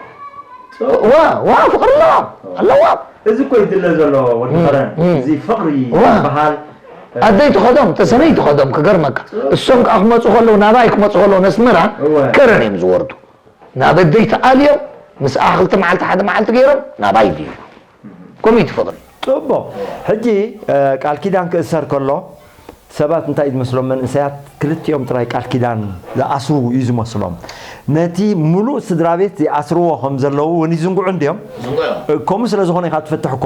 ጽቡቕ። ዋ፣ ዋ፣ ፍቕሪ ኣለዋ። እወ። ኣለዋ። እዚ እኮ ይድለ ዘሎ ወዲ እም፣ ከረን። እም። እዚ ፍቕሪ ዋ። ዝበሃል፣ ኣደይ ትኸዶም፣ ተሰነይ ትኸዶም፣ ክገርመካ። ጽቡቕ። እሶም ከኣ ክመጹ ከለዉ፣ ናባይ ክመጹ ከለዉ፣ ነስመራ እወ። ከረን እዮም ዝወርዱ። ናብ ኣደይ ተኣልዮም፣ ምስኣ ክልተ መዓልቲ፣ ሓደ መዓልቲ ገይሮም፣ ናባይ ድዩ። ከምኡ እዩ እቲ ፍቕሪ። ጽቡቕ። ሕጂ፣ እ፣ ቃል ኪዳን ክእሰር ከሎ፣ ሰባት እንታይ እዩ ዝመስሎም? መንእሰያት ክልቲኦም ጥራይ ቃል ኪዳን ዝኣስሩ እዩ ዝመስሎም። ነቲ ምሉእ ስድራ ቤት ይኣስርዎ ከም ዘለዉ እውን ይዝንግዑ እንድዮም? ይዝንግዑ። እ፣ ከምኡ ስለ ዝኾነ ኢኻ ትፍትሕ እኮ።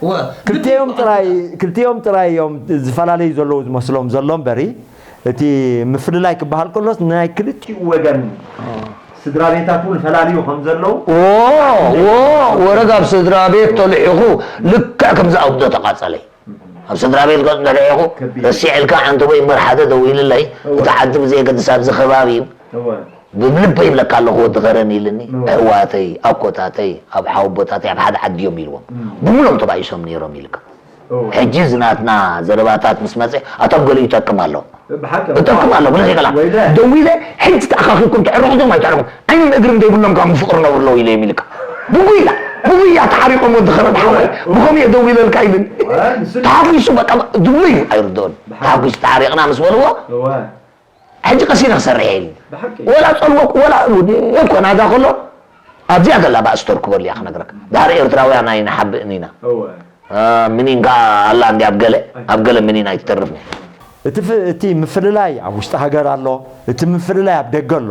እወ። ክልቲኦም ጥራይ፣ ክልቲኦም ጥራይ እዮም ዝፈላለዩ ዘለዉ ዝመስሎም ዘሎ እምበሪ፣ እቲ ምፍልላይ ክበሃል ከሎስ ናይ ክልቲኡ ወገን ስድራ ቤታት እውን ፈላልዩ ከም ዘለዉ። ዎ፣ ዎ፣ ወረግ ኣብ ስድራ ቤት ተልሒኹ ልክዕ ከምዚ ኣጉዶ ተቓጸለ። ኣብ ስድራ ቤት ገጽ ተልሒኹ ከቢድ። ረሲዕልካ ሓንቲ ወይ እምበር ሓደ ደዊልለይ፣ እወ። እቲ ዓዲ ብዘየገድስ ኣብዚ ከባቢ እዩ። እወ። ብልበይ ይብለካ ኣለኹ ወዲ ከረን ኢልኒ። እወ። ኣሕዋተይ፣ ኣኮታተይ፣ ኣብ ሓወቦታተይ ኣብ ሓደ ዓዲ እዮም ኢልዎም። እም። ብምሎም ተባኢሶም ነይሮም ኢልካ። እወ። ሕጂ እዚ ናትና ዘረባታት ምስ መጸ፣ ኣቶም ገሊኡ ይጠቅም ኣሎ። ብሓቂ። ይጠቅም ኣሎ፣ ብለኺ ከላ። ወይለ። ደዊለ፣ ሕጂ ተኣኻኺብኩም ተዕርቑ ዲኹም ኣይተዕርቑን? ዓይንን እግርን ዘይብሎም ካብ ብፍቕሪ ነብሩ ኣለዉ ኢለ እዮም ኢልካ። ብጉያ፣ ብጉያ ተዓሪቖም ወዲ ኸረን ሓወይ፣ ብኸምኡ እየ ደዊለልካ ኢሉኒ። እወ፣ ንሱ ተሓጒሱ በቃ ድብሉ እዩ፣ ኣይርድኦን። ብሓቂ። ተሓጒሱ ተዓሪቕና ምስ በልዎ፣ እወ። ሕጂ ቀሲነ ክሰርሕ እየ ኢሉኒ። ብሓቂ። ወላ ጸልወኩ፣ ወላ እኮ ናዳ ከሎ፣ ኣብዚኣ ዘላ ባእሲ ተርክበሉ እያ ክነግረካ። ድሓር ኤርትራውያን ኣይንሓብእን ኢና። እወ። አ፣ ምኒን ከኣ ኣላ እንዲ ኣብ ገለ፣ ኣብ ገለ ምኒን ኣይትተርፍን እያ። እቲ ፍ-፣ እቲ ምፍልላይ ኣብ ውሽጢ ሃገር ኣሎ፣ እቲ ምፍልላይ ኣብ ደገ ኣሎ።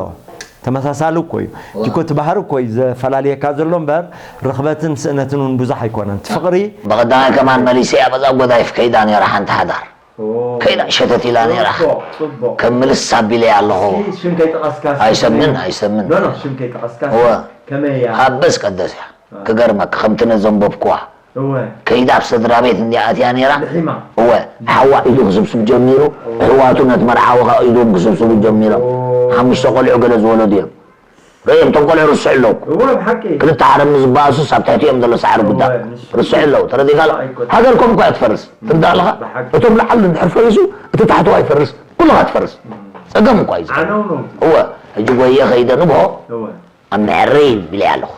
ተመሳሳሊ እኮ እዩ። እወ። እቲ እኮ እቲ ባህሪ እኮ እዩ ዘፈላልየካ ዘሎ እምበር፣ ርኽበትን ስእነትን እውን ብዙሕ ኣይኮነን። እቲ ፍቕሪ ብቐዳማይ ከማን መሊሰ እያ በዛ ጎዳይፍ ከይዳ ነይራ ሓንቲ ሓዳር። ኦ። ከይዳ ሸተት ኢላ ነይራ። ጽቡቕ፣ ጽቡቕ። ከም ምልስ ኣቢለያ ኣለኹ። እስኪ ሽም ከይጠቐስካ እስኪ ኣይሰምን፣ ከመይ-፣ ኣይሰምን። ኖ፣ ኖ፣ ሽም ከይጠቐስካ እወ። ከመይ እያ? ሃበስ ቀደስ እያ። አ። ክገርመካ፣ ከምቲ ነዘንበብኩዋ። እወ። ከይዳ ኣብ ስድራ ቤት እንዲያ ኣትያ ነይራ። ልሒማ። እወ። ሓዋ ኢዱ ክስብስብ ጀሚሩ፣ እወ። ኣሕዋቱ ነቲ መርዓዊ ከኣ ኢዶም ክስብስቡ ጀሚሮም። ኦ። ሓሙሽተ ቆልዑ ገለ ዝወለዱ እዮም። ርእዮም፣ እቶም ቆልዑ ርስዑ ኣለዉ። እወ፣ ብሓቂ። ክልተ ዓረብ ምስ ዝበኣሱስ ኣብ ትሕቲኦም ዘሎ ሳዕሪ ጉዳእ እወ፣ ንሱ ርስዑ ኣለዉ። ተረዲእካ ኣሎ? ኣይኮነን። ሃገርኩም እኳ እያ ትፈርስ። እም፣ ትርዳእ ኣለኻ? ብሓቂ። እቶም ላዕሊ እንድሕር ፈሪሱ፣ እቲ ታሕተዋይ ይፈርስ፣ ኩልኻ ትፈርስ። እም። ጸገም እኳ እዩ። ዓነው ነው። እወ፣ ሕጂ ጎየ ከይደ ንግሆ እወ። ኣብ መዐረይ ኢለ ኣለኹ።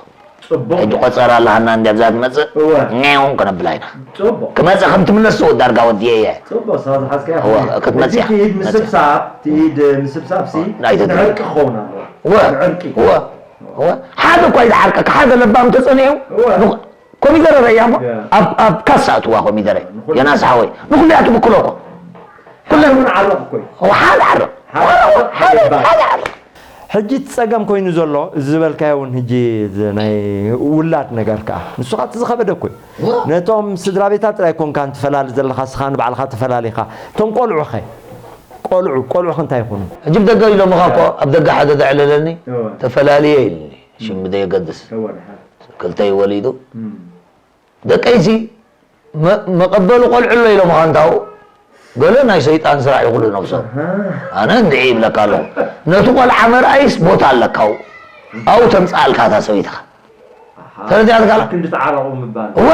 ጽቡቕ። ሕጂ ቆጸራ ኣለሃና እንድያ ብዛ ትመጽእ? እወ። ኛው ከነብላ ኢና። ጽቡቕ። ክመጽእ ከም ትምለስ እወ ዳርጋ ወዲኤ እየ። ጽቡቕ፣ ስኻ ዝሓዝካዮ እወ፣ ከመይ? ክትመጽእ ሕጂ እያ። ትሂድ ክትመጽእ እያ። ምስብሳብ፣ ትሂድ ምስብሳብ ሲ ናይ ተደረገ። ንዕርቂ ክኸውን ኣለዎ። እወ። ንዕርቂ። እወ። እወ። ሓደ እኳ እዩ ዝዓርቀካ፣ ሓደ ለባም ተጸኒሑ። እወ። ንኽ-፣ ኮሚደረ ረእያ እሞ፣ ያ። ኣብ፣ ኣብ ካሳ እትዋ ኮሚደረ። ንኹሉ ዮናስ ሓወይ፣ ንኹሉ እያ ትብክሎ እኮ። ኩለን ሓደ እውን ዓርቕ እኮ እዩ። እወ፣ ሓደ ዓርቕ። ሓደ ዓርቕ፣ ሓደ፣ ሓደ ለባም። ሓደ ዓርቕ። ሕጂ እቲ ጸገም ኮይኑ ዘሎ፣ እዚ ዝበልካዮ እውን ሕጂ እዚ ናይ ውላድ ነገር ከኣ፣ ንሱ ከኣ እቲ ዝኸበደ እኮ እዩ። ዋ። ነቶም ስድራ ቤታት ጥራይ ኮንካ እንትፈላሊ ዘለኻ፣ ስኻ ንባዕልኻ ተፈላሊኻ። እቶም ቆልዑኸ? ቆልዑ፣ ቆልዑኸ እንታይ ይኹኑ? ሕጂ ብደገ ኢሎምኻ እኮ፣ ኣብ ደገ ሓደ ዘዕለለኒ፣ እወ። ተፈላልየ ኢሉኒ። ሽም ብዘየገድስ። እወ፣ ድሓር። ክልተ እዩ ወሊዱ። እም። ደቀይሲ መ-፣ መቐበሊ ቆልዑ ኣሎ ኢሎምኻ እንታው? ገለ ናይ ሰይጣን ስራሕ እዩ ኩሉ ነብሶም። ኣሃ። ኣነ እንድዒ ይብለካ ኣለኹ። ነቲ ቆልዓ መርኣይስ ቦታ ኣለካ ኣብኡ። ኣብኡ ተምጽኣልካ እታ ሰበይትኻ። ኣሃ። ተረዲኣትካ ኣላ? ኣብ ክንዲ ተዓረቑ ምባል። እወ፣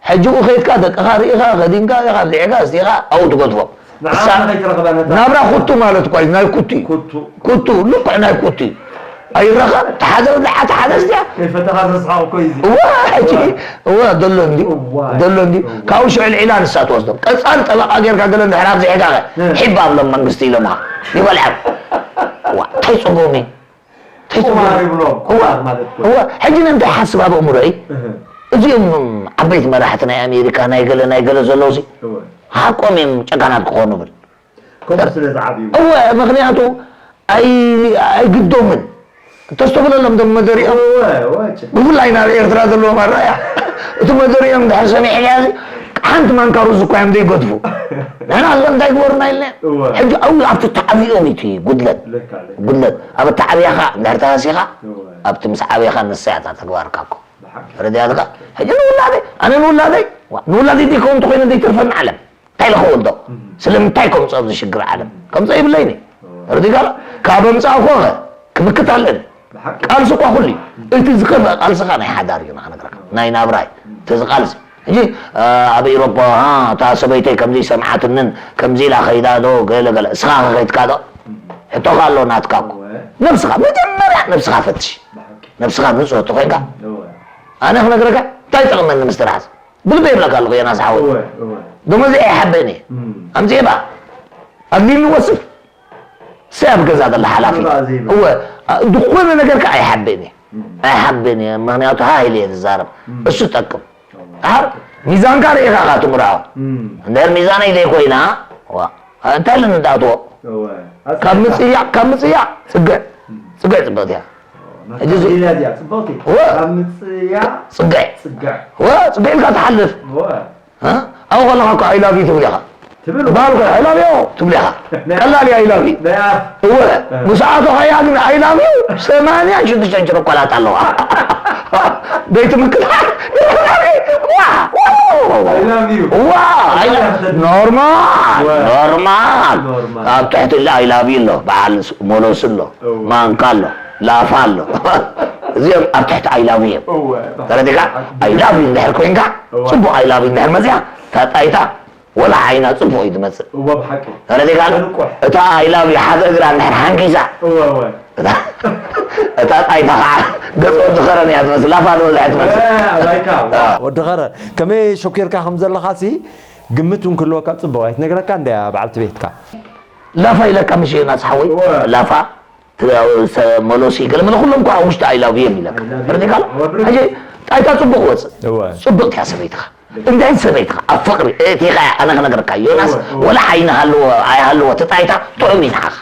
ሕጂ ብኡ ከይድካ ደቅኻ ርኢኻ፣ ከዲንካ፣ ኢኻ ኣብሊዕካ፣ ኣስቲኻ፣ ኣብኡ ትገድፎም። ንዓኻ እሳ-፣ ከይትረኽባ ነታ ናብራ ኩቱ ማለት እኳ እዩ፣ ናይ ኩቱ እዩ። ኩቱ። ኩቱ፣ ልክዕ ናይ ኩቱ እዩ። ኣይረኸብ፣ ተሓዘ ብላዓ፣ ተሓዘ ኣስትያ። ከይፈተኻ ዘስሓቕ እኮ እዩ እዚ። እወ፣ ሕጂ፣ እወ። እወ፣ ደሎ እንድዩ። እዋይ፣ ደሎ እንድዩ። እወ። ካብኡ ሽዑ ልዒላ ንሳ ትወስዶም። ቀጻሊ ጠበቓ ጌርካ ገለ እንድሕር ኣብዚሕካ ኸ፣ እ። ሒብ ኣብሎም መንግስቲ ኢሎምኻ። ይበልዐም። ዋ፣ እንታይ ጽጉም እዩ። እንታይ ጽጉም ቁማር እዩ። ይብሎ፣ እወ፣ ቁማር ማለት እኮ። እወ፣ ሕጂ ንምንታይ ሓስብ ኣብ ኣእምሮይ? እህ። እዚኦም ዓበይቲ መራሕቲ ናይ ኣሜሪካ፣ ናይ ገለ፣ ናይ ገለ ዘለዉ ሲ፣ እወ። ሓቆም እዮም ጨካናት ክኾኑ ብል። ከምኡ ስለ ዝዓብዩ። እወ፣ ምኽንያቱ ኣይ-፣ ኣይግዶምን። ተስተብለሎም ዶ መደሪኦም? እወ፣ እወ፣ ጭ-፣ ብፍላይ ናብ ኤርትራ ዘለዎም ኣረኣያ። እቲ መደሪኦም እንድሕር ሰሚዕካዮ፣ ሓንቲ ማንካ ሩዝ እኳ እዮም ዘይገድፉ። ንሕና እዞም እንታይ ግበሩና ኢልና? እወ። ሕጂ ኣብኡ ኣብቲ ተዓብኦም እዩ እቲ ጉድለት። ልካ፣ ልካ። ጉድለት። ኣብ ኣተዓብያኻ እንድሕር ተሃሲኻ፣ እወ። ኣብቲ ምስ ዓብኻ ንሳ እያ እታ ተግባርካ እኮ። ብሓቂ። ተረዲኣትካ? ሕጂ ንውላደይ፣ ኣነ ንውላደይ፣ ዋ፣ ንውላደይ ዘይከውን እንተኾይነ ዘይተርፈኒ ዓለም። እንታይ ኢለ ክወልዶ? እም። ስለምንታይ ከምፅኦ ኣብዚ ሽግር ዓለም? ከምፅኦ የብለይን እዩ። እወ። ተረዲእካ? ካብ ኣምፃእኮ ኸ ክምክት ኣለኒ። ብሓቂ። ቃልሲ እኳ ኩሉ እዩ። እቲ ዝኸፍአ ቃልስኻ ናይ ሓዳር እዩ፣ ንኽነግረካ። ናይ ናብራ እዩ። እቲ እዚ ቃልሲ። ሕጂ፣ አ፣ ኣብ ኤውሮጳ፣ አ፣ እታ ሰበይተይ ከምዚ ሰምዓትንን ከምዚ ኢላ ኸይዳ ዶ፣ ገለ ገለ። እስኻ ኸ ኸይድካ ዶ? ሕቶኻ ኣሎ ናትካ እኮ። እወ። ነብስኻ፣ መጀመርያ ነብስኻ ፈትሽ። ብሓቂ። ነብስኻ ንጹህ ተኾይንካ። እወ። ኣነ ክነግረካ፣ እንታይ ይጠቕመኒ ምስ ትርሓስ? ብልበይ ይብለካ ኣለኹ፣ ዮናስ ሓወይ። እወ፣ እወ። ደሞዘይ ኣይሓበን እየ። እም። ኣምፅኤ ባ። ኣድልዩኒ ወስድ። ሰብ ኣብ ገዛ ዘሎ ሓላፊ። እባ ዘይብል። እወ፣ አ-፣ ዝኾነ ነገር ከ ኣይሓበን እየ። እም። ኣይሓበን እየ፣ ምኽንያቱ ሃይል እየ ዝዛረብ። እም። እሱ ጠቅም። እወ። ኣር ሚዛንካ ርኢኻ ኢኻ ትምርዖ። እም። እንድሕር ሚዛነይ ዘይኮይና፣ ዋ፣ እንታይ ኢለ ንዳእትዎ? እወ። ካብ ምጽያቕ፣ ካብ ምጽያቕ፣ ጽግዕ። እም። ጽግዕ ጽብቕቲ እያ። ሕጂ እዚ መካፈሊያ እዚኣ ጽብቕቲ። እወ። ካብ ምጽያቕ ጽግዕ። ጽግዕ። እወ፣ ጽግዕ ኢልካ ትሓልፍ። እወ። እ? ኣብኡ ከለኻ እኮ I love you ትብል ኢኻ። ትብል? በሃል እኮ I love you ትብል ኢኻ። ናይ ቀላል እያ I love you። ናይ ኣፍ። እወ። እ። ምስ ኣተኻያ ግን I love you ሰማንያን ሽዱሽተን ችሮኮላት ኣለዋ። ዘይትምክት። ዋ፣ ዋ፣ ዋ፣ ዋ፣ ዋ። I love you። ዋ፣ I love ኖርማል፣ እወ። ኖርማል። ኖርማል። ኣብ ትሕቲ I love you ኣሎ። በዓል ስ-፣ ሞሎስ ኣሎ። እወ። ማንካ ኣሎ። ላፋ ኣሎ። እዚኦም ኣብ ትሕቲ I love you እዮም። እወ። ተረዲእካ? I love you እንድሕር ኮይንካ፣ እወ። ጽቡቕ I love you እንድሕር መጽያ፣ ታጣይታ ወላ ዓይና ጽቡቕ እዩ ዝመጽእ። እወ፣ ብሓቂ። ተረዲእካ? ተንቁሕ። እታ I love you ሓደ እግራ እንድሕር ሓንኪሳ፣ እወ፣ እወ። እታ፣ እታ ጣይታ ኸዓ ገጽ ወዲ ኸረን እያ ትመስል፣ ላፋ ዝበዝሐ ትመስል። እወ፣ ኣባይካ፣ እወ። ወዲ ኸረ፣ ከመይ ሸኪርካ ከም ዘለኻ ሲ ግምት እውን ክህልወካ ጽቡቕ፣ ኣይትነግረካ እንድያ በዓልቲ ቤትካ። ላፋ ኢለካ ምሽ ዮናስ ሓወይ? እወ። ላፋ? መሎሲ ገለ መለ ኩሎም እኳ ኣብ ውሽጢ I love you እዮም ኢለካ። ተረዲእካ ኣሎ? ሕጂ ጣይታ ጽቡቕ ወጽእ። ጽቡቕ እያ ሰበይትኻ። እንታይ ሰበይትኻ ኣብ ፍቕሪ እቲኻ እያ። ኣነ ክነግረካ ዮናስ፣ ወላ ዓይኒ ሃልዎ ኣይሃልዎ እቲ ጣይታ ጥዑም እዩ ንዓኻ።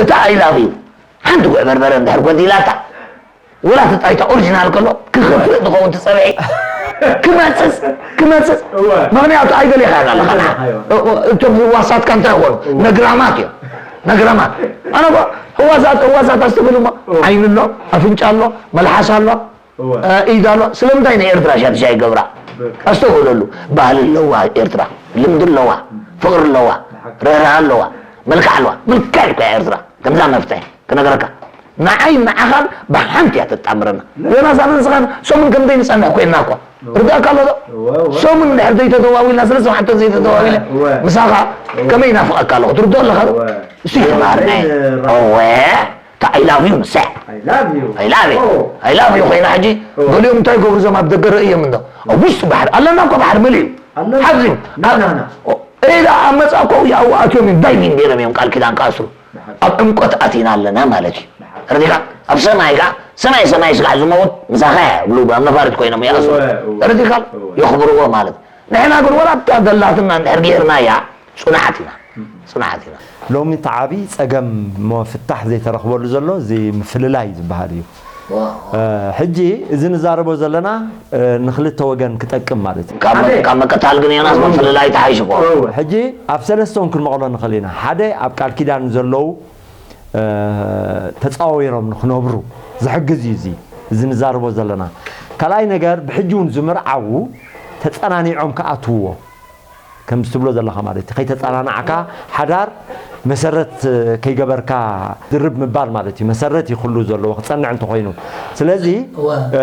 እቲ I love you ሓንቲ ጉዕ በርበረ እንድሕር ጎዲላታ፣ ወላ እቲ ጣይታ ኦሪጂናል ከሎ ክኸፍእ ዝኸውን እቲ ጸብሒ ክመጽጽ ክመጽጽ። ምኽንያቱ ኣይደሌኻን ኣለኻ። እቶም ህዋሳትካ እንታይ ይኾኑ? ነግራማት እዮም። ነግራማት። ኣነ እኮ ህዋሳት ህዋሳት ኣስተብህል እሞ ዓይኒ ኣሎ፣ ኣፍንጫ ኣሎ፣ መልሓስ ኣሎ፣ ኢድ ኣሎ። ስለምንታይ ናይ ኤርትራ ሻድሻይ ይገብራ? ኣስተውህለሉ። ባህሊ ኣለዋ ኤርትራ፣ ልምዲ ኣለዋ፣ ፍቕሪ ኣለዋ፣ ርህራህ ኣለዋ፣ መልክዕ ኣለዋ። መልክዕ እኮ እያ ኤርትራ። ከምዛ መፍትሒ ክነግረካ። ንዓይ ንዓኻን ብሓንቲ እያ ተጣምረና። ዮናስ ኣነ ንስኻን ሰሙን ከምዘይ ንጸንሕ ኮይንና እኮ። ርዳእካ ኣሎ ዶ? ሰሙን እንድሕር ዘይተደዋዊልና፣ ሰለስተ መዓልቲ ዘይተደዋዊለ ምሳኻ ከመይ ይናፍቐካ ኣለኹ። ትርድኦ ኣለኻ ዶ? እሱ ይተማሃርና። እወ፣ እታ I love you ንሳ። I love you። I love you። I love you ኮይና ሕጂ ገሊኦም እንታይ ይገብሩ እዞም ኣብ ደገ ርእዮም እንዶ። ኣብ ውሽጢ ባሕሪ ኣለና እኮ ባሕሪ መሊኡ። ሓዚ ኢላ ኣብ መጻእኮ ኣብኡ ኣትዮም እዮም ዳይቪንግ ገይሮም እዮም ቃል ኪዳን ክኣስሩ። ኣብ ዕምቆት ኣቲና ኣለና ማለት እዩ። ተረዲእካ? ኣብ ሰማይ ከኣ ሰማይ ሰማይ ስጋዕ ዝመውት ምሳኻ እያ ይብሉ ኣብ ነፋሪት ኮይኖም ይኣስሩ። ተረዲእካ? የኽብርዎ ማለት። ንሕና ግን ወላ ኣብታ ዘላትና እንድሕር ገይርናያ ጽኑዓት ኢና። ጽኑዓት ኢና። ሎሚ እቲ ዓቢ ጸገም እሞ ፍታሕ ዘይተረኽበሉ ዘሎ እዚ ምፍልላይ ዝበሃል እዩ። ሕጂ እዚ ንዛረቦ ዘለና ንክልተ ወገን ክጠቅም ማለት እዩ። ካብ መ- ካብ ምቅታል ግን ዮናስ ምፍልላይ ተሓይሹ እኮ። ሕጂ ኣብ ሰለስተ እውን ክንመቕሎ ንኽእል ኢና። ሓደ ኣብ ቃል ኪዳን ዘለዉ ተጻዊሮም ንኽነብሩ ዝሕግዝ እዩ እዚ እዚ ንዛረቦ ዘለና። ካልኣይ ነገር ብሕጂ እውን ዝምርዓዉ ተጸናኒዖም ክኣትውዎ ከምዚ ትብሎ ዘለኻ ማለት እዩ። ከይተጸናናዕካ ሓዳር መሰረት ከይገበርካ ድርብ ምባል ማለት እዩ። መሰረት እዩ ኩሉ ዘለዎ ክጸንዕ እንተኾይኑ። ስለዚ እወ። እ፣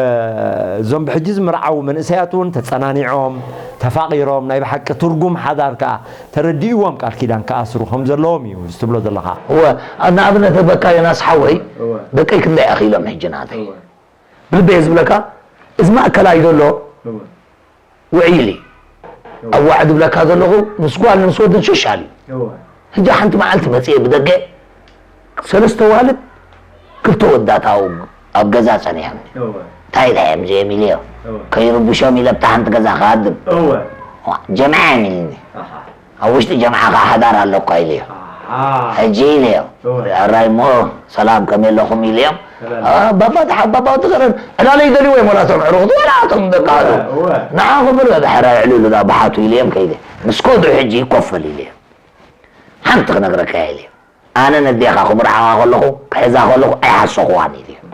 እዞም ብሕጂ ዝምርዓዉ መንእሰያት እውን ተጸናኒዖም፣ ተፋቒሮም፣ ናይ ብሓቂ ትርጉም ሓዳር ከኣ ተረዲእዎም ቃል ኪዳን ክኣስሩ ከም ዘለዎም እዩ እዚ ትብሎ ዘለኻ። እወ፣ ንኣብነት በቃ ዮናስ ሓወይ፣ እወ። ደቀይ ክንደይ ኣኺሎም ሕጂ ናተይ? እወ። ብልበይ ዝብለካ፣ እዚ ማእከላይ ዘሎ እወ። ውዒል እዩ። እወ። ኣዋዕ ዝብለካ ዘለኹ ምስ ጓል ምስ ወድን ሸሻል እዩ። እወ። ሕጂ ሓንቲ መዓልቲ መጽየ ብደገ ሰለስተ ዋልድ ክልተ ወዳት ኣብኡ ኣብ ገዛ ጸኒሖም። እወ። እንታይ ኢለ እዮም እዚኦም ኢለዮ። እወ። ከይርብሾም ኢለ ኣብታ ሓንቲ ገዛ ክሃድም። እወ። ዋ፣ ጀምዓ እዮም ኢልኒ። ኣሃ። ኣብ ውሽጢ ጀምዓ ከዓ ሓዳር ኣሎ እኳ ኢለዮ። ኣሃ። ሕጂ ኢለዮ። እወ። ኣራይ እሞ ሰላም ከመይ ኣለኹም ኢለዮም። ሰላም። አ፣ ባባ ደሓ-፣ ባባ ወዲ ከረን ዕላለ ይደልይዎ እዮም ወላ እቶም ዕሩኽቲ ወላ እቶም ደቂ ኣዶ። እወ፣ እወ። ንዓኹም ብል ድሕራይ ዕልሉ ዳ ብሓቱ ኢለዮም ከይደ። ምስ ከዱ ሕጂ ኮፍ በል ኢለዮም። ሓንቲ ክነግረካ እየ ኢለዮም። ኣነ ነዴኻ ክምርዓዋ ከለኹ፣ ክሕዛ ከለኹ ኣይሓሰኹዋን ኢለዮም።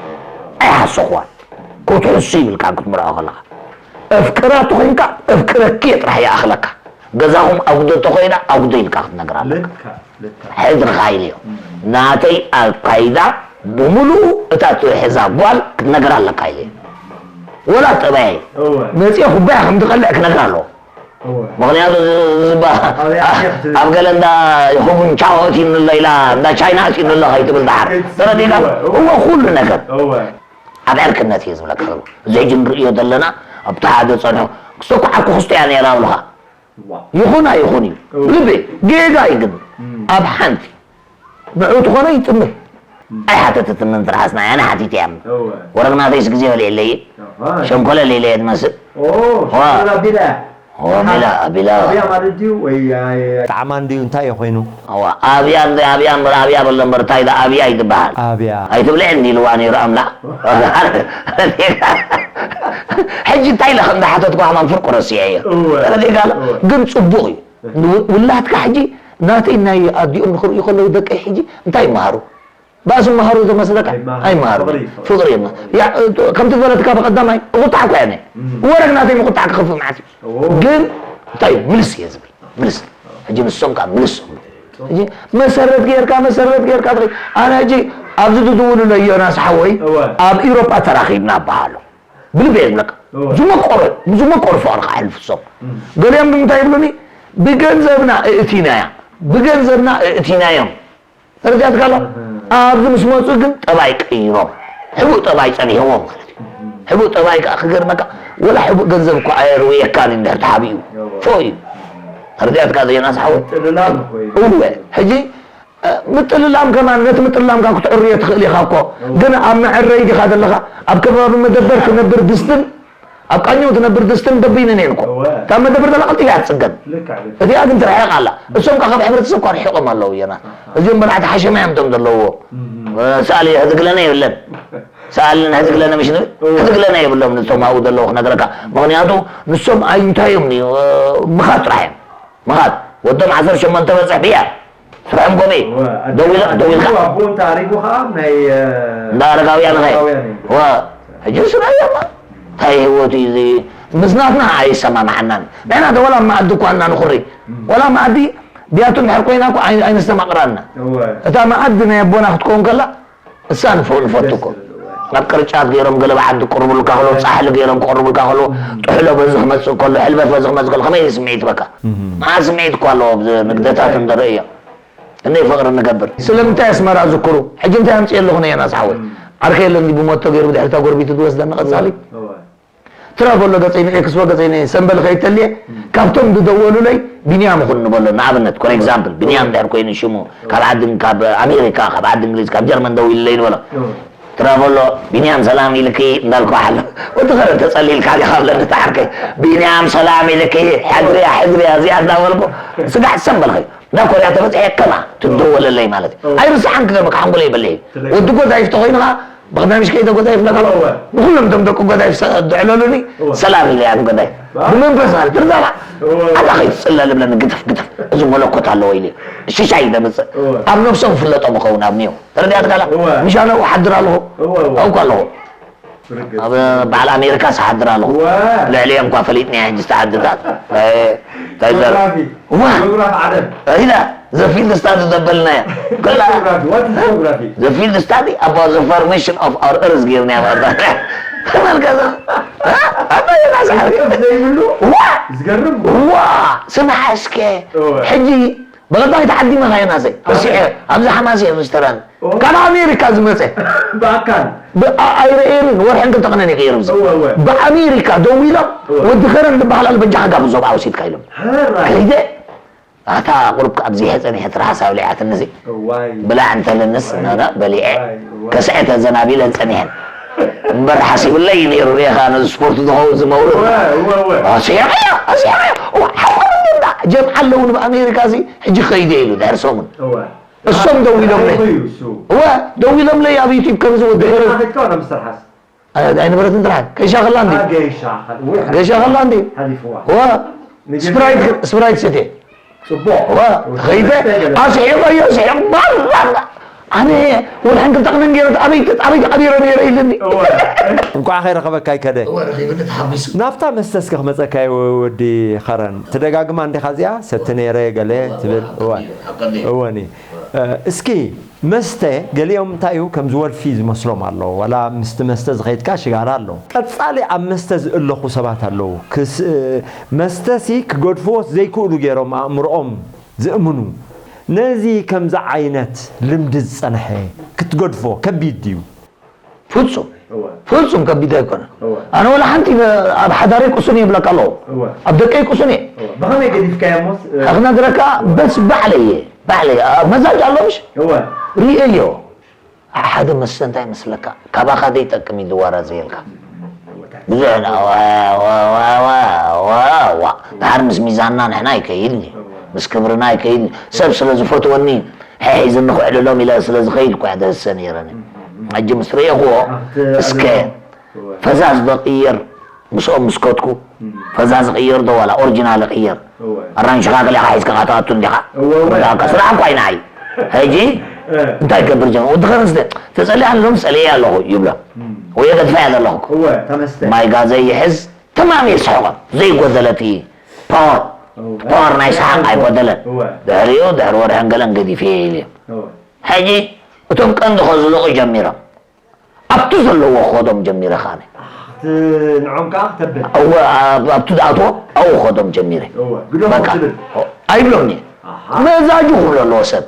ኣይሓሰኹዋን። ክትሕሱ ይብልካ ክትምርዖ ከለኻ። ኣፍቅራ ተኾይንካ፣ ኣፍቅረኪ እየ ጥራሕ ይኣኽለካ። ገዛኹም ኣጉዶ ተኾይና፣ ኣጉዶ ኢልካ ክትነግራ ኣለካ። ልካ፣ ልካ። ሕድርኻ ኢለዮ። እም። ናተይ ኣካይዳ ብምሉኡ እታ ትሕዛ ጓል ክትነግራ ኣለካ ኢለዮ። ወላ ጠባየይ። እወ። መጺአ ኩባያ ከም ትቐልዕ ክነግራ ኣለዎ። እወ። ምኽንያቱ ዝ-፣ ዝባ-፣ ኣብያ ኣትያ ክትብል። ኣብ ገለ እንዳ ይኸውን ቻኦ ኣትዩኒ ኣሎ ኢላ፣ እንዳ ቻይና ኣትዩኒ ኣሎ ከይትብል ደሓር። እወ። ተረዲእካ? እወ። እወ፣ ኩሉ ነገር። እወ። ኣብ ዕርክነት እየ ዝብለካ ዘለኹ። እዚ ሕጂ ንርእዮ ዘለና፣ ኣብቲ ሓደ ጸኒሑ፣ ክስተኳዓኩ ክስቶ እያ ነይራ ኣብልኻ። ዋው። ይኹን ኣይኹን እዩ። እወ። ልቢ ጌጋ እዩ ግን እም። ኣብ ሓንቲ ንዑ ትኾነ ይጥምር። እም። ኣይሓተተትንን ትርሓስና፣ ኣነ ሓቲተ እያ። እወ። ወረግናተይስ ግዜ በሊዕለይ፣ ኣሃ። ሸንኮለ ሌለ እየ ትመስል። ኦ፣ ዋ። ሸንኮለ ኣቢላ። ኦ፣ ኣቢላ፣ ኣቢላ። ኣብያ ማለት ድዩ ወይ ኣይ-? ጣዕማ እንድዩ እንታይ እዩ ኮይኑ? እዋ፣ ኣብያ እንደ ኣብያ እምበር ኣብያ በሎ እምበር እንታይ ዳ ኣብያ ይትበሃል? ኣብያ። ኣይትብልዕ እንዲ ኢልዋ ነይሩ ኣምላኽ። ሕጂ እንታይ ኢለ ከም ዝሓተትኩ ከማን ፍርቁ ረሲዐዮ። እወ። ተረዲእካ ኣሎ? እወ። ግን ጽቡቕ እዩ። ንው-፣ ውላድካ ሕጂ ናተይ ናይ ኣዲኦም ንኽርእዩ ከለዉ ደቀይ ሕጂ እንታይ ይመሃሩ? ባእሲ ይመሃሩ ዝመስለካ? ኣይመሃሩ። ኣይመሃሩ። ፍቕሪ፣ ፍቕሪ። ፍቕሪ እዮም። ያ፣ ከምቲ ዝበለትካ ብቐዳማይ ቁጣዕ እኮ እያ ነይ። እም። ወረግ ናተይ ምቁጣዕ ክኸፍእ መዓት እዩ። እዎ። ግን እንታይ እዩ? ምልስ እየ ዝብል። ምልስ። ሕጂ ንሶም ከዓ ምልስ ይብሉ። ሕጂ መሰረት ጌርካ፣ መሰረት ጌርካ ትኸይድ። ኣነ ሕጂ ኣብዚ ዝድውሉለይ ዮናስ ሓወይ እወ። ኣብ ኢሮጳ ተራኺብና እበሃሎ። ብልቢ እየ ዝብለካ። እወ። ዝመቆረ፣ ዝመቆረ ፍቕሪ ከሕልፉ እሶም። እም። ገሊኦም ብምንታይ ይብሉኒ? ብገንዘብና እእቲናያ። ብገንዘብና እእቲናዮም። ተረዲኣትካ ኣሎ? እህ። ኣብዚ ምስ መጹ ግን ጠባይ ቀይሮም። ሕቡእ ጠባይ ጸኒሕዎም ማለት እዩ። እህ። ሕቡእ ጠባይ ከኣ ክገርመካ፣ ወላ ሕቡእ ገንዘብ እኮ ኣየርውየካን እዩ እንድሕር ተሓቢኡ። እወ። ፎእ እዩ። ተረዲኣትካ ዮናስ ሓወይ? ጥልላም እኮ እዩ። እወ። ሕጂ ምጥልላም ከማን፣ ነቲ ምጥልላምካ ክትዕርዮ ትኽእል ኢኻ እኮ። ግን ኣብ መዐረይ ዲኻ ዘለኻ? ኣብ ከባቢ መደበር ክነብር ድስትን ኣብ ቃኘው ትነብር ድስትን በቢነን እየን እኮ። እታ መደበር ዘላ ቀልጢፋ እያ ትጽገን። እቲኣ ግን ትርሕቕ ኣላ። እሶም ከኣ ካብ ሕብረተሰብ እኳ ርሒቖም ኣለዉ እዮና። እዚኦም በላዕቲ ሓሸማ እዮም እቶም ዘለውዎ። ሰኣሊ ህዝግለና የብለን። ሰኣሊ ንህዝግለና ምሽ ንብል? ህዝግለና የብሎም ንሶም ኣብኡ ዘለዉ ክነግረካ። ምኽንያቱ ንሶም ኣይ እንታይ እዮም ድዩ? ምኻድ ጥራሕ እዮም። ምኻድ። ወዶም ዓሰርተ ሸሞንተ በጽሕ ብያ። ስርሖም ከምኡ እዩ። ደው ኢለ-፣ ደው ኢልካ። ኣቦ እንተ ኣሪጉ ኸኣ ናይ፣ እ፣ እንዳ ኣረጋውያን ኸ? ኣረጋውያን እዩ። ዋ፣ ሕጂ ስራይ እያማ። እንታይ ህይወት እዩ እዚ? ምስ ናትና ኣይሰማማዓናን። ንሕና ዶ ዋላ መኣዲ እኳ እና ንኹሪ። ዋላ መኣዲ ቢያቱ እንድሕር ኮይና እኮ ኣይ-፣ ኣይነስተማቕራና። እወ። እታ መኣዲ ናይ ኣቦና ክትከውን ከላ፣ እሳ ንፈ-፣ ንፈቱ እኮ። ደስ ትብል፣ እወ። ኣብ ቅርጫት ገይሮም ገለ ብዓዲ ክቅርቡልካ ከለዉ፣ ጻሕሊ ገይሮም ክቅርቡልካ ከለዉ፣ ጥሕሎ በዚ ክመጽእ ከሎ፣ ሕልበት በዚ ክመጽእ ከሎ፣ ከመይ እዩ ስምዒት በካ? መዓት ስምዒት እኮ ኣለዎ ኣብዚ ንግደታት እንተርእዮ። ክንደይ ፍቕሪ ንገብር። ስለምንታይ ኣስመራ ዝክሩ? ሕጂ እንታይ ኣምጽኤ ኣለኹ ነየናስ ሓወይ? ዓርከይ የለን ድዩ ብሞቶ ገይሩ ብድሕሪታ ጎርቢቱ ዝወስደኒ ቀጻሊ? እወ። ትራቨሎ ገጸይ ንኤክስፖ ገጸይ ንሰምበል ከይድ ተልየ፣ ካብቶም ዝደወሉለይ ቢንያም ይኹን ንበሎ፣ ንኣብነት፣ for example፣ ቢንያም እንድሕር ኮይኑ ሽሙ፣ ካብ ዓዲ፣ ካብ ኣሜሪካ፣ ካብ ዓዲ እንግሊዝ፣ ካብ ጀርመን ደዊሉለይ ንበሎ። እወ። ትራቨሎ፣ ቢንያም ሰላም ኢልኪ እንዳልኩ ሓለ። ወዲ ኸረ ተጸሊልካ ዲኻ ብለኒ እቲ ዓርከይ። ቢንያም ሰላም ኢልኪ፣ ሕድርያ፣ ሕድርያ፣ እዚኣ እንዳበልኩ፣ ስጋዕ ሰምበል ኸይድ። ናብ ኮርያ ተበጽሐ ከማ ትደወለለይ ማለት እዩ። እወ። ኣይርስዓን ክገርመካ ሓንጎለይ ይበልሕ እዩ። ትለይ። ወዲ ጎዛይፍ ተኾይኑ ኸዓ ብቐዳምሽ ከይደ ጎዛይፍ ለካ እወ። ንኹሎም እቶም ደቂ ጎዛይፍ ሰ-፣ ድዕለሉኒ እወ። ሰላም ኢለ እያ ንጎዛይፍ። ዋ። ብመንፈስ ማለት ትርዳላ። እወ። ኣታ ከይትጽለል ብለኒ ግትፍ ግትፍ። እዚ መለኮት ኣለዎ ኢለ። ሽሻይ ደምጽእ። እወ። ኣብ ነብሶም ፍለጦም ይኸውን ኣብ ኒዮ። ተረዲኣትካ ኣላ? እወ። ምሻ ነብኡ ሓድር ኣለኹ። እወ፣ እወ። ኣብኡ ኣለኹ። ርግጽ። ኣብ በዓል ኣሜሪካ ስሓድር ኣለኹ። እወ። ልዕሊኦም እኳ ፈሊጥኒ ሕጂ ዝተዓድታት። ኣይ፣ እንታይ ዘር-፣ ጂኦግራፊ። እወ። ጂኦግራፊ ዓለም። ሪዳ፣ ዘፊልድ ስታዲ ዘበልናዮ። ክላ-፣ ጂኦግራፊ፣ what is ጂኦግራፊ? The field study about the formation of our earth ገይርና መቐዳ። ተመልከቱ። እ? ኣታ የናስ ዓርኪ። ዘይብሉ? እወ። ዝገርም። እወ። ስምዓ እስከ። እወ። ሕጂ ብቐዳይ ተዓዲመ ኻዮ ናሰይ። ኣበይ? ረሲዐ፣ ኣብዚ ሓማሴ ሬስቶራንት። ኦ። ካብ ኣሜሪካ ዝመጸ። ብኣካል? ብ-፣ ኣ-፣ ኣይረኤንን፣ ወርሕን ክልተ ቅነን እየ ገይሩ እዚ። እወ፣ እወ። ብኣሜሪካ ደዊሎም፣ እወ። ወዲ ከረን ዝበሃል ኣሎ፣ በጃኻ ጋብዞ ብኣ ወሲድካ ኢሎም። ሕራይ። ከይደ፣ ኣታ ቁሩብ ኣብዚ ሕጸን እየ ትርሓስ ኣብሊዓትኒ እዚ። እዋይ። ብላዕ እንተለንስ፣ እዋይ። ናና በሊዐ። እዋይ፣ እዋይ። ከስዐ ተዘናቢለን ጸኒሐን። እምበር ሓሲብለይ ነይሩ፣ ሪኢኻ ነዚ ስፖርት ዝኸውን ዝመውርድ። እወ፣ እወ፣ እወ። ኣስሒቐዮ፣ ኣስሒቐዮ። እዋ፣ ሓቆም እንዳ ጀምዓ ኣለውን ብኣሜሪካ እዚ፣ ሕጂ ከይደ ኢሉ ድሕሪ ሰሙን። እወ። እሶም ደዊሎምለይ። ታሪኹ እዩ እሱ። እወ፣ ደዊሎምለይ ኣብ ዩቲዩብ ከምዚ ወዲ ገይሻ ገረብ። ከድካ ዋላ ምስ ተርሓስ? ኣይ-፣ ኣይነበረትን ጥራሕ። ገይሻ ከላ እንዲ? ኣ፣ ገይሻ ከ-፣ ወይ ገይሻ ከላ እንዲ? ሓሊፍዋ። እወ። ንገይሻ ስፕራይት፣ ስፕራይት ሰትየ። ጽቡቕ። እወ፣ ወይ ተኸይደ። መስተ ገለ። ኣስሒቐዮ፣ ኣስሒቕ-፣ ባላ። ኣነ ወርሕን ክልተ ቅነን ገይረ፣ ኣበይ፣ ኣበይ ተቐቢረ ነይረ ኢልኒ። እወ። እንኳዕ ከይረኸበካ ይከደ። እወ፣ ረኺብኒ ተሓጒሱ። ናብታ መስተ እስከ ክመጸካ እየ ወዲ ኸረን። ትደጋግማ እንዲኻ እዚኣ፣ ሰቲ ነይረ ገለ ትብል። እወ። ኣቀዲም። እወኒ። እ፣ እስኪ መስተ ገሊኦም እንታይ እዩ ከምዚ ወልፊ ዝመስሎም ኣለዉ። ዋላ ምስቲ መስተ ዝኸይድካ ሽጋራ ኣለዉ። ቀጻሊ ኣብ መስተ ዝእለኹ ሰባት ኣለዉ። ክስ-፣ እ፣ መስተሲ ክገድፍዎ ዘይክእሉ ገይሮም ኣእምሮኦም ዝእምኑ። ነዚ ከምዚ ዓይነት ልምዲ ዝጸንሐ ክትገድፎ ከቢድ ድዩ? ፍጹም። እወ። ፍጹም ከቢድ ኣይኮነን። እወ። ኣነ ወላ ሓንቲ ነ-፣ ኣብ ሓዳረይ ቅሱን እየ ይብለካ ኣለኹ። እወ። ኣብ ደቀይ ቅሱን እየ። እወ። ብኸመይ ገዲፍካዮ እሞስ፣ እ፣ ክነግረካ በስ ባዕለይ እየ። ባዕለይ። ኣብ መዛጅ ኣሎ ምሽ? እወ። ርእየዮ። ሓደ መስተ እንታይ መስለካ? ካባኻ ዘይጠቅም እዩ ዝዋራዘየልካ። ብዙሕ ና-፣ ዋ፣ ዋ። ድሓር ምስ ሚዛንና ንሕና ኣይከይድን እዩ። እወ። ምስ ክብርና ኣይከይድን እዩ። ሰብ ስለ ዝፈትወኒ ሕሒዝኒ ክዕልሎም ኢለ ስለ ዝኸይድ እኮ እያ ደሰ ነይረኒ። ሕጂ ምስ ርኤኽዎ፣ ኣብቲ እስከ ኣዘዞ፣ እወ። ፈዛዝ ዶ ቅየር፣ ምስኦም ምስ ከድኩ፣ እም። ፈዛዝ ቅየር ዶ ዋላ ኦሪጂናል ቅየር? እወ። ኣራንሽኻ ገሊኻ ሒዝካ ትኣቱ እንዲኻ? እወ፣ እወ። በቃ ስራሕ እኮ ኣይንዓይ። ሕጂ እ። እንታይ ገብር ጀመር? ወዲ ኸረን ስተ-፣ ተጸሊኣኒ ሎም ጸሊኤ ኣለኹ ይብሎ። እም። ወይ ገድፋ እያ ዘለኹ። እወ፣ ተመስተ። ማይ ጋዘይ ይሕዝ፣ ተማም እየ ዝስሕቖም። ዘይጎደለት እየ። ፓወር። እወ። ፓወር ናይ ሰሓቕ ኣይጎደለን። እወ። ድሕሪኡ፣ ድሕሪ ወርሕን ገለን ገዲፈ እየ ኢለ። እወ። ሕጂ እቶም ቀንዲ ከዝልቑ ጀሚሮም። ኣብቲ ዘለዎ ክኸዶም ጀሚረ ከኣነ። ኣቲ ንዖም ከኣ ክተብል። እወ፣ ኣብ-፣ ኣብቲ ዝኣትዎ ኣብኡ ክኸዶም ጀሚረ። እወ፣ ግደፎም በቃ። ትብል። ኣይብሎምኒ። ኣሃ። መዛጁ ክብሎ ኣለዎ ሰብ።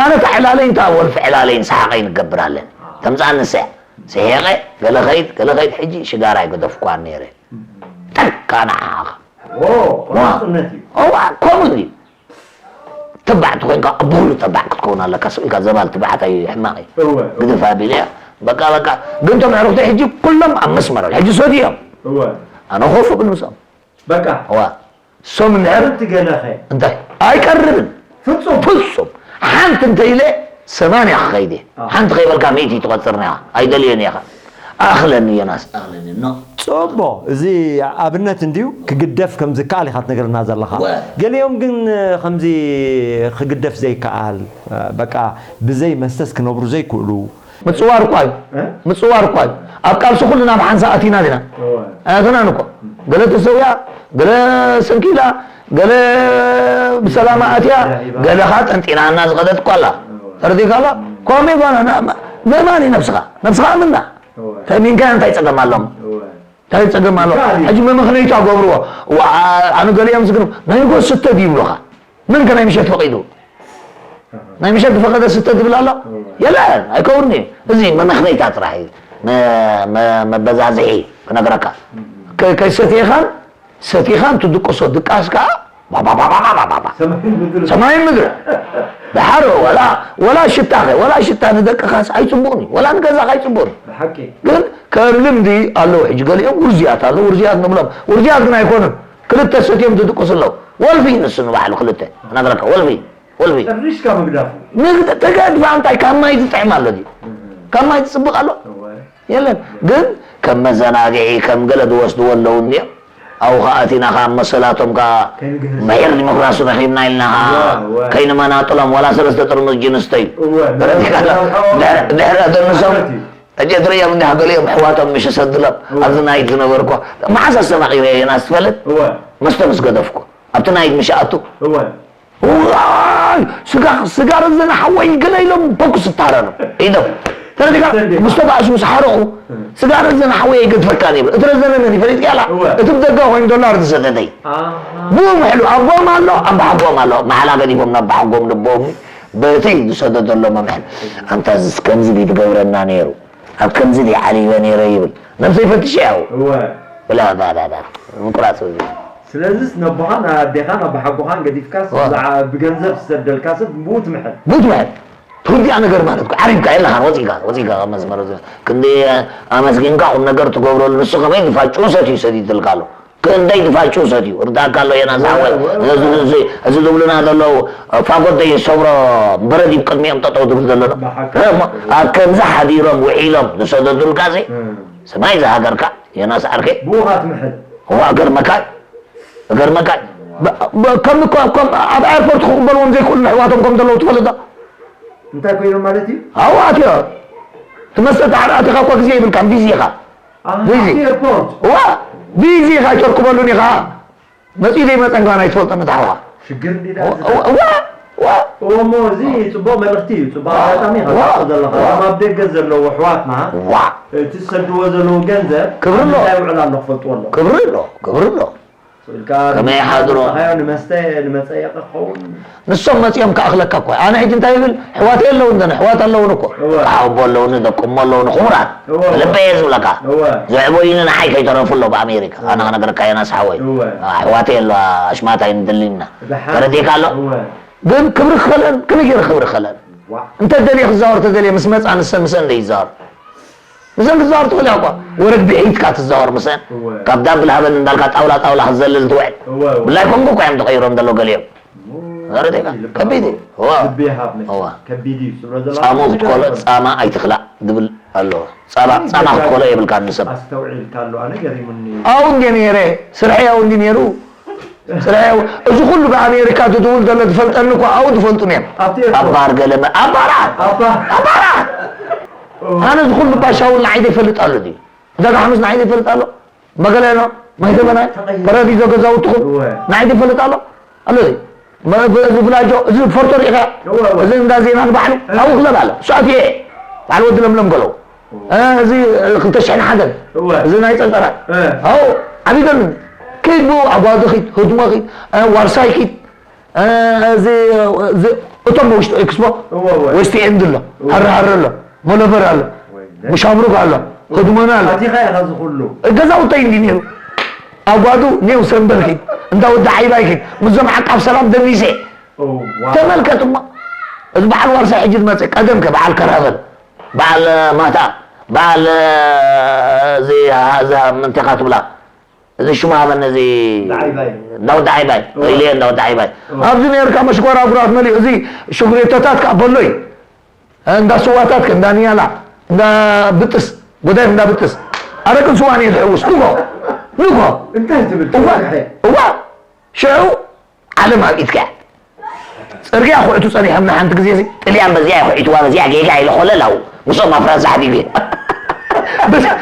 ኣነ እታ ዕላለይን እታ ወልፊ ዕላለይን ሰሓቐይን እገብር ኣለኒ። ኣሃ። ተምጽኣኒ ስዕ-፣ ስሒቐ፣ ገለ ኸይድ፣ ገለ ኸይድ፣ ሕጂ ሽጋራ ኣይገደፍኳን ነይረ። እም። ጠንካ ንዓኻ። ኦ፣ ዋ። ቆራጽነት እዩ። እዋ፣ ከምኡ እዩ። ተባዕ ተኮይንካ ኣብ ኩሉ ተባዕ ክትከውን ኣለካ። ስቕ ኢልካ ዘባል ትባዕታይ ሕማቕ እዩ። እወ፣ እወ። ግድፍ ኣቢለ እያ። በቃ፣ በቃ። ግን እቶም ኣዕሩኽተይ ሕጂ ኩሎም ኣብ መስመር። ሕጂ ሰትዮም። እወ። ኣነ ኮፍ እብል ምስኦም። በቃ። እዋ። ሶም እንድሕር ሓንቲ ገለኸ? እንታይ? ኣይቀርብን። ፍጹም። ፍጹም። ሓንቲ እንተ ኢለ ሰማንያ ክኸይድ እየ። ኣዎ። ሓንቲ ከይበልካ ሚእቲ ትቆጽርና ኢኻ። ኣይደልዮን እየ ኢኻ። ኣኽለኒ ዮናስ፣ ኣኽለኒ። ኖ። ጽቡቕ። እዚ ኣብነት እንድዩ ክግደፍ ከም ዝከኣል ኢኻ ትነግረና ዘለኻ። ወ- ገሊኦም ግን ከምዚ ክግደፍ ዘይከኣል፣ በቃ ብዘይ መስተስ ክነብሩ ዘይክእሉ። ምጽዋር እኳ እዩ። እ? ምጽዋር እኳ እዩ። ኣብ ቃልሲ ኩልና ብሓንሳእ ኣቲና ዲና? እወ። ኣያቶናን እኮ። ገለ ተሰዊኣ፣ ገለ ሰንኪላ፣ ገለ ብሰላማ ኣትያ፣ ገለ ኸኣ ጠንጢናና ዝኸደት እኳ ኣላ። እወ። ተረዲእካ ኣላ? ከምኡ እዩ ጓና፣ ና-፣ ማ-፣ መእማኒ ነብስኻ። ነብስኻ ኣምና። እወ። ተእሚንካያ እንታይ ጸገም ኣሎም? እወ። እንታይ ጸገም ኣሎ? ይከኣል እዩ። ሕጂ መመኽነይታ ገብርዎ። ዋ-፣ ኣነ ገሊኦም ዝግርም፣ ናይ ንጎስ ስተ ድዩ ይብሉኻ? መን ከ ናይ ምሸት ፈቒዱ? ናይ ምሸት ዝፈቐደ ስተ ዝብል ኣሎ? እወ። የለን፣ ኣይከውንን'ዩ። እዚ መመኽነይታ ጥራሕ እዩ። መ-፣ መ-፣ መበዛዝሒ ክነግረካ። እም። ከ-፣ ከይሰትየኻን ሰቲኻን ትድቅሶ ድቃስ ከኣ ባባባባባባባ። ሰማይን ምድርን። ሰማይን ምድርን። ደሓር ወላ፣ ወላ ሽታኸ፣ ወላ ሽታ ንደቅኻስ ኣይጽቡቕን እዩ። ወላ ንገዛኻ ኣይጽቡቕን እዩ። ብሓቂ። ግን ከም ልምዲ ኣለዉ። ሕጂ ገሊኦም ውርዝያት ኣለዉ፣ ውርዝያት ንብሎም። ውርዝያት ግን ኣይኮኑን። ክልተ ሰትዮም ዝድቅሱ ኣለዉ። ወልፊ ንሱ ንባዕሉ ክልተ። ክነግረካ፣ ወልፊ። ወልፊ። ጥሪሽካ ምግዳፉ። ንግድ-፣ ተገድፋ እንታይ ካብ ማይ ዝጥዕም ኣሎ ድዩ? እህ። ካብ ማይ ዝጽብቕ ኣሎ? እወ። የለን። ግን ከም መዘናግዒ፣ ከም ገለ ዝወስድዎ ኣለዉ እንድዮም። ኣብኡ ኸኣ ኣቲና ኸኣ መሰላቶም ከኣ ከይንግህስ። ምሒር ዲሞክራሲ ረኺብና ኢልና ኸኣ እወ፣ እወ። ከይንመናጥሎም ዋላ ሰለስተ ጥርሙዝ ጅን ስተዩ። እወ። ተረዲእካ? እወ። ድሕሪ፣ ድሕሪ ኣተንሶም፣ ሓሶት እዩ። ሕጂ ትርእዮም እንዲኻ ገሊኦም ኣሕዋቶም ምሽ ሰድሎም እወ። ኣብዚ ናይት ዝነበርኩ መዓስ ኣስተማቒረ ዮናስ ትፈልጥ? እወ። መስተ ምስ ገደፍኩ ኣብቲ ናይት ምሽ ኣቱ እወ። ዋይ! ስጋ፣ ስጋ ረዘነ ሓወይ ገለ ኢሎም ተኩስ ይተሃረሩ። ኢዶም። ተረዲእካ? እንዴ? ምስ ተባእሱ፣ ምስ ሓረቑ፣ እ። ስጋ ረዘነ ሓወይ ኣይገድፈካን ይብል። እቲ ረዘነ መን እዩ? ፈሊጥካ ኢኻ? እወ። እቲ ብደገ ኮይኑ ዶላር ዝሰደደይ። ኣሃ። ብኡ ምሕሉ፣ ኣቦም ኣሎ፣ ኣባሓጎም ኣሎ። መሓላ ገዲፎም ናብ ኣባሓጎም ልቦም በቲ ዝሰደደሎም ኣምሕል። ኣንታ እዚስ ከምዚ ድዩ ዝገብረና ነይሩ? ኣብ ከምዚ ድየ ዓሊበ ነይረ ይብል። ነብሰይ ፈትሸ ያው። እወ። ብላ፣ ባ፣ ባ፣ ባ። ምቁራጽ እዚ። ስለዚስ ነቦኻን ኣዴኻን ኣባሓጎኻን ገዲፍካስ እወ። ብዝዓ-፣ ብገንዘብ ዝሰደልካ ሰብ ብኡ ትምሕል። ብኡ ትምሕል። ትውዲኣ ነገር ማለት እኮ ዓሪብካ የለኻን፣ ወጺእካ፣ ወጺእካ ካብ መስመር እዚ። ክንዲ ኣመስጊንካ ቁም ነገር ትገብረሉ፣ ንሱ ከመይ ንፋጭኡ ሰትዩ ሰዲድልካ ኣሎ። ክንደይ ንፋጭኡ ሰትዩ። ርዳእካ ኣሎ የና ዝሓወ። እወ፣ እወ። እዚ፣ እዚ፣ እዚ ዝብሉና ዘለዉ፣ ፋጎት ደይ ሰብሮ በረድ እዩ ቅድሚኦም ጠጠው ዝብል ዘሎ። ብሓቂ። እሞ ኣብ ከምዚ ሓዲሮም ውዒሎም ዝሰደዱልካ እዚ፣ እም። ሰማይ ዝሃገርካ፣ ዮናስ ዓርከይ። ብኡ ኻትምሕል። እዋ፣ እገርመካ፣ እገርመካ። ብ-፣ ብ-፣ ከም እኮ፣ ከም ኣብ ኣየርፖርት ክቕበልዎም ዘይክእሉ ኣሕዋቶም ከም ዘለዉ ትፈልጥ ዶ? እንታይ ኮይኖም ማለት እዩ? ኣብኡ ኣትዮ። ትመስል፣ ኣቲኻ እኮ ግዜ ይብልካን፣ ቢዚ ኢኻ። ኣሃ፣ ቢዚ። ኣብቲ ኤርፖርት? እዋ፣ ቢዚ ኢኻ፣ ኣይተርክበሉን ኢኻ። መጺኡ ዘይመጸን ከኣ ኣይትፈልጦን ነቲ ሓውኻ። ሽግር እንዲዳ እዋ፣ እዚ እዋ፣ እዋ፣ እዋ። እሞ እዚ ጽቡቕ መልእኽቲ እዩ፣ ጽቡቕ ኣጋጣሚ ኢኻ እዋ፣ ትወስዶ ዘለኻ። እዋ። እቶም ኣብ ደገ ዘለዉ ኣሕዋትና እዋ። እቲ ዝሰድዎ ዘለዉ ገንዘብ ክብሪ ኣሎ። ኣብ ምንታይ ይውዕል ኣሎ ክፈልጥዎ ኣለዎም። ክብሪ ኣሎ፣ ክብሪ ኣሎ። ኢልካ ከመይ ይሓድሮ? ንመጽኻዮ ንመስተ ንመጸየቒ ክኸውን። ንሶም መጺኦም ክኣኽለካ እኮ። ኣነ ሕጂ እንታይ ይብል? ኣሕዋተይ ኣለዉ እንደ ኣሕዋት ኣለዉን እኮ። እወ። ኣቦ ኣለዉኒ፣ ደቂ እሞ ኣለዉኒ፣ ክቡራት። እወ፣ እወ። ልበይ እየ ዝብለካ። እወ። ዘዕበዩኒ ንዓይ ከይተረፉ ኣለዉ ብኣሜሪካ። እወ። ኣነ ክነግረካ ዮናስ ሓወይ። እወ። ኣሕዋተይ ኣለዋ፣ ኣሽማት ኣይንድልይና። ደሓን። ተረዲእካ ኣሎ? እወ። ግን ክብሪ ክኸለን፣ ከመይ ገይረ ክብሪ ክኸለን? ዋእ። እንተ ደልየ ክዛወር ተደልየ ምስ መጻ ንሰን ምስአን ዘይዛወር። ምስአን ክትዛወር ትኽእል ኢኻ እኳ። ወረግ ብሒትካ ትዛወር ምስአን። እወ። ካብ ዳብል ሃበን እንዳልካ ጣውላ ጣውላ ክትዘልል ትውዕል። እወ፣ እወ። ብላይ ኮንጎ እኳ እዮም ተቐይሮም ዘለዉ ገሊኦም። እሞ፣ ዘረዴካ፣ ልቢ ከቢድ እዩ። እወ። ልቢ ይሃብ መቸም። እወ። ከቢድ እዩ። ስለ ዘላ ጻሙ ነገር ክትኮሎ፣ ኣይኮነን። ጻማ ኣይትኽላእ ዝብል ኣሎ። ጻማ፣ ኣይ፣ ጻማ ገዛ ክትኮሎ የብልካን ንሰብ። ኣስተውዒልካ ኣሎ። ኣነ ገሪሙኒ። ኣብኡ እንድየ ነይረ። ስርሐይ ኣብኡ እንድዩ ነይሩ። ስርሐይ ኣብኡ። እዚ ኩሉ ብኣሜሪካ ዝድውል ዘሎ ዝፈልጠኒ እኮ ኣብኡ ዝፈልጡኒ እዮም። ኣብቲ ኤርፖርት። ኣባር ገለመ-፣ ኣባራት! ኣባ-፣ ኣባራት! ኦ። ኣነ እዚ ኩሉ ባሻውል ንዓይ ዘይፈልጥ ኣሎ ድዩ? ደጋ ሓሙስ ንዓይ ዘይፈልጥ ኣሎ? መገለኖ፣ ማይተመናይ፣ ተቐይሩ። ፓራዲዞ ገዛውትኹም፣ እወ። ንዓይ ዘይፈልጥ ኣሎ? ኣሎ እዚ። መ-፣ ብ-፣ እዚ ብላጆ፣ እዚ ፎርቶ ርኢኻ? እወ፣ እወ። እዚ እንዳ ዜና ንባዕሉ፣ እ። ኣብኡ ክለብ ኣሎ። ሰዓት እየ። በዓል ወዲ ለምለም ገሎ። እወ። እ፣ እዚ፣ እ፣ ክልተ ሽሕን ሓደን። እወ። እዚ ናይ ጸንጠራ። እ። ኣው፣ ዓቢደሉ። ከይድ ብኡ፣ ኣጓዶ ኪድ፣ ህድሞ ኪድ፣ እ፣ ዋርሳይ ኪድ። እ፣ እዚ፣ እዚ፣ እቶም ውሽጢ ኤክስፖ፣ እወ፣ እወ። ዌስት ኤንድ ኣሎ፣ እወ። ሃረ ሃረ ኣሎ፣ ሞለቨር ኣሎ፣ ወይ፣ ሙሻምሩክ ኣሎ፣ ህድሞና ኣሎ። ኣቲኻ ኢኻ እዚ ኩሉ። ገዛውተይ እንዲ ነይሩ። ኣጓዱ ኔው ሰንበል ኪድ፣ እንዳ ወዲ ዓይባይ ኪድ፣ ምስዞም ዓቃብ ሰላም ደሚሰ። እዋ። ተመልከት እሞ፣ እዚ በዓል ዋርሳይ ሕጂ ዝመፅእ፣ ቀደም ከ በዓል ከራበል፣ በዓል ማታ፣ በዓል እዚ፣ እዚ ምንቴኻ ትብላ፣ እዚ ሽሙ ሃበኒ፣ እዚ ዳዓይባይ። እንዳወዲ ዓይባይ እዋ። ኢለ እንዳወዲ ዓይባይ እዋ። ኣብዚ ነርካ፣ መሽኮራጉራት መሊኡ፣ እዚ ሽጉሬቶታት ከዓ በሎ እዩ። እንዳ ስዋታት ከ፣ እንዳ ንያላ፣ እንዳ ብጥስ፣ ጎዳይፍ እንዳ ብጥስ፣ ኣረቅን ስዋን እየ ዝሕውስ። ንጎ ንጎ እንታይ ትብል እዋ ትሰርሐ? እዋ ሽዑ ዓለም ኣብ ኢድካ እያ። ፅርግያ ኩዕቱ ፀኒሖም ንሓንቲ ግዜ እዚ ጥልያን በዚኣ ይኹዒትዋ፣ በዚኣ ጌጋ ኢለ ኮለል ኣብኡ ምስኦም ኣብ ፍራንሳ ሓዲጉ እየ። በዚ-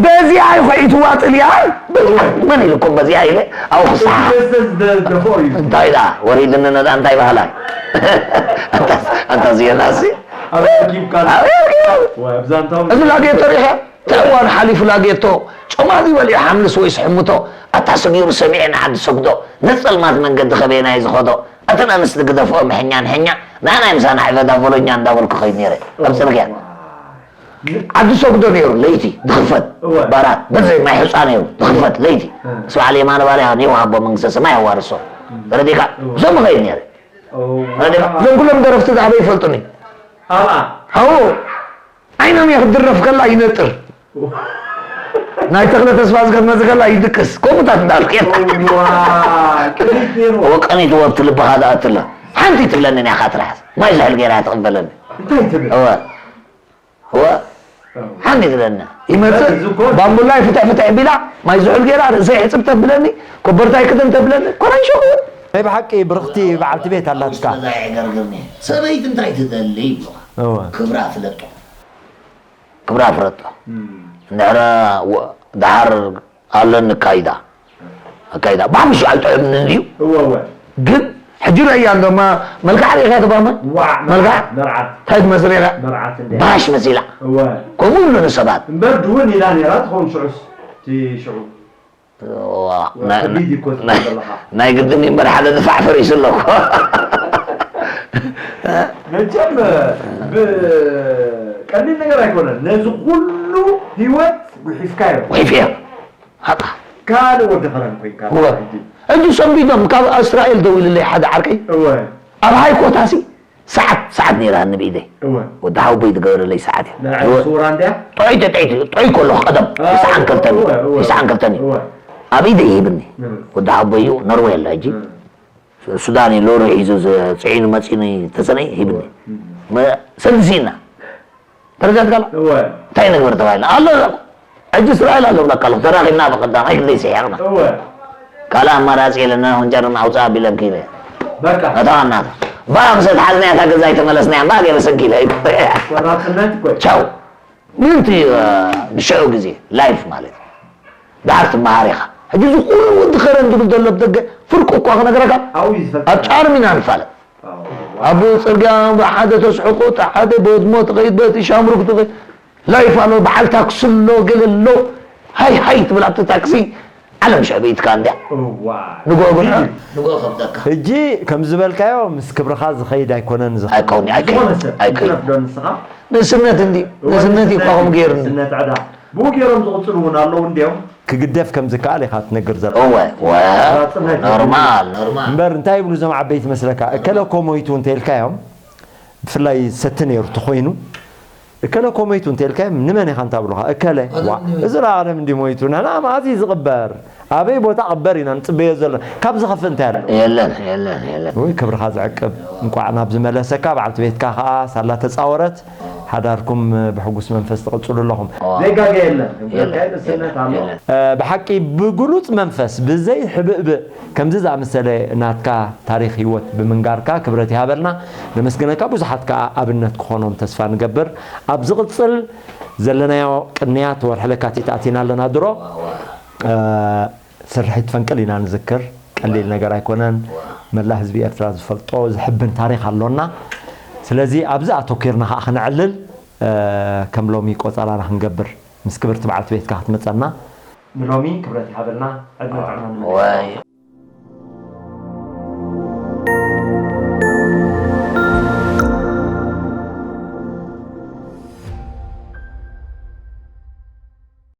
በዚኣ ይኹዒትዋ ጥልያን በዚኣ መን ኢልኩም በዚኣ ኢለ ኣብኡ ክስሓ ደስ ደስ ደፎ እዩ። እንታይ ዳ ወሪድኒ ነዳ እንታይ ባህላ ኣንታ ዝየናሲ ኣብ ኪብካ ኣበይ ኣርኪቡ? ወይ ኣብዛ እንታው እዚ ላጌቶ ሪኸ እቲ እዋን ሓሊፉ ላጌቶ ጮማ ዝበልዑ ሓምልስ ወይስ ሕምቶ ኣታ ስጊሩ ሰሚዐ ንዓዲ ሰግዶ ነፀልማት መንገዲ ከበየናይ ዝኸዶ ኣተን ኣንስቲ ግደፍኦ ምሕኛ ንሕኛ ንኣናይ ምሳና ዕበዳ ቮሎኛ እንዳበልኩ ከይድ ነይረ ኣብ ፅርግያ ዓዲ ሰግዶ ነይሩ ለይቲ ድኽፈት እወ። ባራት በዘይ ማይ ሕፃ ነይሩ ድኽፈት ለይቲ እ። ስብዓል የማነ ባርያ ኔው ሃቦ መንግስተ ሰማይ ኣዋርሶ ተረዲካ እዞም ከይድ ነይረ ኦ፣ ተረዲካ እዞም ኩሎም ደረፍቲ ዛዕበ ይፈልጡኒ ኣብኣ ሃው ዓይኖም እየ ክትድረፍ ከላ ይነጥር ናይ ተኽለ ተስፋ ዝከትመዚ ከላ ይድቅስ ከምኡታት እንዳልኩ ዋ፣ ቅኒት ነይሩ። ወቀኒት ወብቲ ልብኻ ዝኣትላ ሓንቲ ትብለኒ እያ ካትራሕስ ማይ ዝሕል ገይራ ትቕበለኒ እንታይ ትብል? እወ እወ ሓንቲ ትብለኒ ይመፅእ እዚ እኮ ባምቡላይ ፍትሕ ፍትሕ ቢላ ማይ ዝሑል ገይራ ርእሰይ ሕፅብ ተብለኒ ኮበርታይ ክደን ተብለኒ ኮረንሾ ክውን ናይ ብሓቂ ብርኽቲ በዓልቲ ቤት ኣላትካ። ገርግርኒ ሰበይቲ እንታይ ትደሊ ይብሉኻ እወ። ክብራ ፍለጦ ክብራ ፍለጦ እንድሕረ ወ- ደሓር ኣለኒ ኣካይዳ ኣካይዳ ብሓሙሽ ኣይጥዕምኒ እንድዩ እወ እወ ግን ሕጂ ረእያ እንዶማ መልክዓ ርኢኻ ተባመ ዋዕ መልክዓ መርዓት እንታይ ትመስል ኢኻ መርዓት እንደ ባሽ መሲላ እወ ከምኡ ይብሉኒ ሰባት እምበር ድውን ኢላ ነይራ ትኸውን ሽዑስ እቲ ሽዑ ዋ፣ ናይ- ከቢድ እዩ እኮ ናይ- ዘለኻ። ናይ ግድን እምበር ሓደ ድፋዕ ፈሪሱ ኣለኩ መቸም ብቀሊል ነገር ኣይኮነን ነዚ ኩሉ ህይወት ጉሒፍካዮ ሒፍዮ ሃጣ ካልእ ወዲ ኸረን ኮይንካ እወ ሕጂ ሕጂ ሰንቢዶም ካብ እስራኤል ደዊልለይ ሓደ ዓርከይ እወ ኣብ ሃይኮታሲ ሰዓት ሰዓት ነይራ ንብኢደይ እወ ወዲ ሓውቦይ ዝገበረለይ ሰዓት እዩ ናይ ስውራ እንድያ ጥዑይ ተጠይቱ ጥዑይ ከለኹ ቀደም አ፣ ይስዓን ከልተኒ እወ፣ እወ። ይስዓን ከልተኒ እወ ኣብ ኢደይ ይህብኒ እም፣ ወዲ ሓቦይ እዩ ኖርወይ ኣሎ ሕጂ እም። ሱዳን እዩ ሎሪ ሒዙ ዝፅዒኑ መፂኑ ተሰነይ ይህብኒ መ- ሰልሲና ተረዳት ካላ እወ እንታይ ንግበር ተባሂልና ኣሎ ሕጂ እስራኤል ኣሎ ብለካ ኣለኹ ተራኺብና ብቐዳማይ ክንደይ ስሒቕና እወ ካልእ ኣማራፂ የለና ወንጀርና ኣውፅኣ ቢለን ክኢለ በቃ ነታ ዋናታ ባ ምስ ተሓዝና እታ ገዛ ኣይተመለስና እያ እምባ ገይረ ሰንኪለ ቆራፅነት እኮ እዩ። ቻው ምንቲ ብሽዑ ግዜ ላይፍ ማለት እዩ ድሓር ትመሃር ኢኻ ሕጂ እዚ ኩሉ ወዲ ኸረን ዝብል ዘሎ ብደገ ፍርቁ እኳ ክነግረካ ኣብኡ እዩ ዝፈልጥ ኣብ ጫርሚ ኢና ንፋለጥ ኣዎ። ኣብ ፅርግያ ብሓደ ተስሕቁ ሓደ በድሞ ትኸይድ በቲ ሻምሩክ ትኸይድ ላይፍ ኣሎ በዓል ታክሲ ኣሎ ገለ ኣሎ ሃይ ሃይ ትብል ኣብቲ ታክሲ ዓለም ሽዕብኢትካ እንድያ እዋ ንጎ ጉና ንጎ ከብደካ ሕጂ ከም ዝበልካዮ ምስ ክብርኻ ዝኸይድ ኣይኮነን ዝኸ ኣይከውን ኣይከውን ዝኾነ ሰብ ኣይከውን ትረፍዶ ንስኻ ንስነት እንዲ ንስነት እዩ እኳኹም ገይርኒ ንስነት ዕዳ ብኡ ገይሮም ዝቕፅሉ እውን ኣለዉ እንዲዮም ክግደፍ ከም ዝከኣል ኢኻ ትነግር ዘሎ እወ ወ ኖርማል ኖርማል እምበር እንታይ ይብሉ እዞም ዓበይቲ መስለካ እከለ እኮ ሞይቱ እንተኢልካዮም ብፍላይ ሰቲ ነይሩ ተኮይኑ እከለ እኮ ሞይቱ እንተኢልካዮም ንመን ኢኻ እንታ ብሉኻ እከለ ዋ እዚ ለኣለም እንዲ ሞይቱ ንሕና ማዚ ዝቕበር ኣበይ ቦታ ቅበር ኢና ንፅበዮ ዘለና ካብ ዝኸፍእ እንታይ ኣሎ የለን የለን የለን ወይ ክብርኻ ዝዕቅብ እንቋዕ ናብ ዝመለሰካ በዓልቲ ቤትካ ከዓ ሳላ ተፃወረት ሓዳርኩም ብሕጉስ መንፈስ ትቕፅሉ ኣለኹም ዘይጋገ የለን እምበልካይ ንስነት ኣሎ ብሓቂ ብግሉፅ መንፈስ ብዘይ ሕብእብእ ከምዚ ዝኣመሰለ ናትካ ታሪክ ህይወት ብምንጋርካ ክብረት ይሃበልና ነመስግነካ ብዙሓት ከዓ ኣብነት ክኾኖም ተስፋ ንገብር ኣብ ዝቕፅል ዘለናዮ ቅንያት ወርሒ ለካቲት ኣቲና ኣለና ድሮ ስርሒት ፈንቅል ኢና ንዝክር ቀሊል ነገር ኣይኮነን መላ ህዝቢ ኤርትራ ዝፈልጦ ዝሕብን ታሪክ ኣሎና ስለዚ ኣብዚ ኣተኪርና ከዓ ክነዕልል ከም ሎሚ ቆፀራና ክንገብር ምስ ክብርቲ በዓልቲ ቤትካ ክትመፀና ንሎሚ ክብረት ይሃበልና ዕድመ ጥዕና ወይ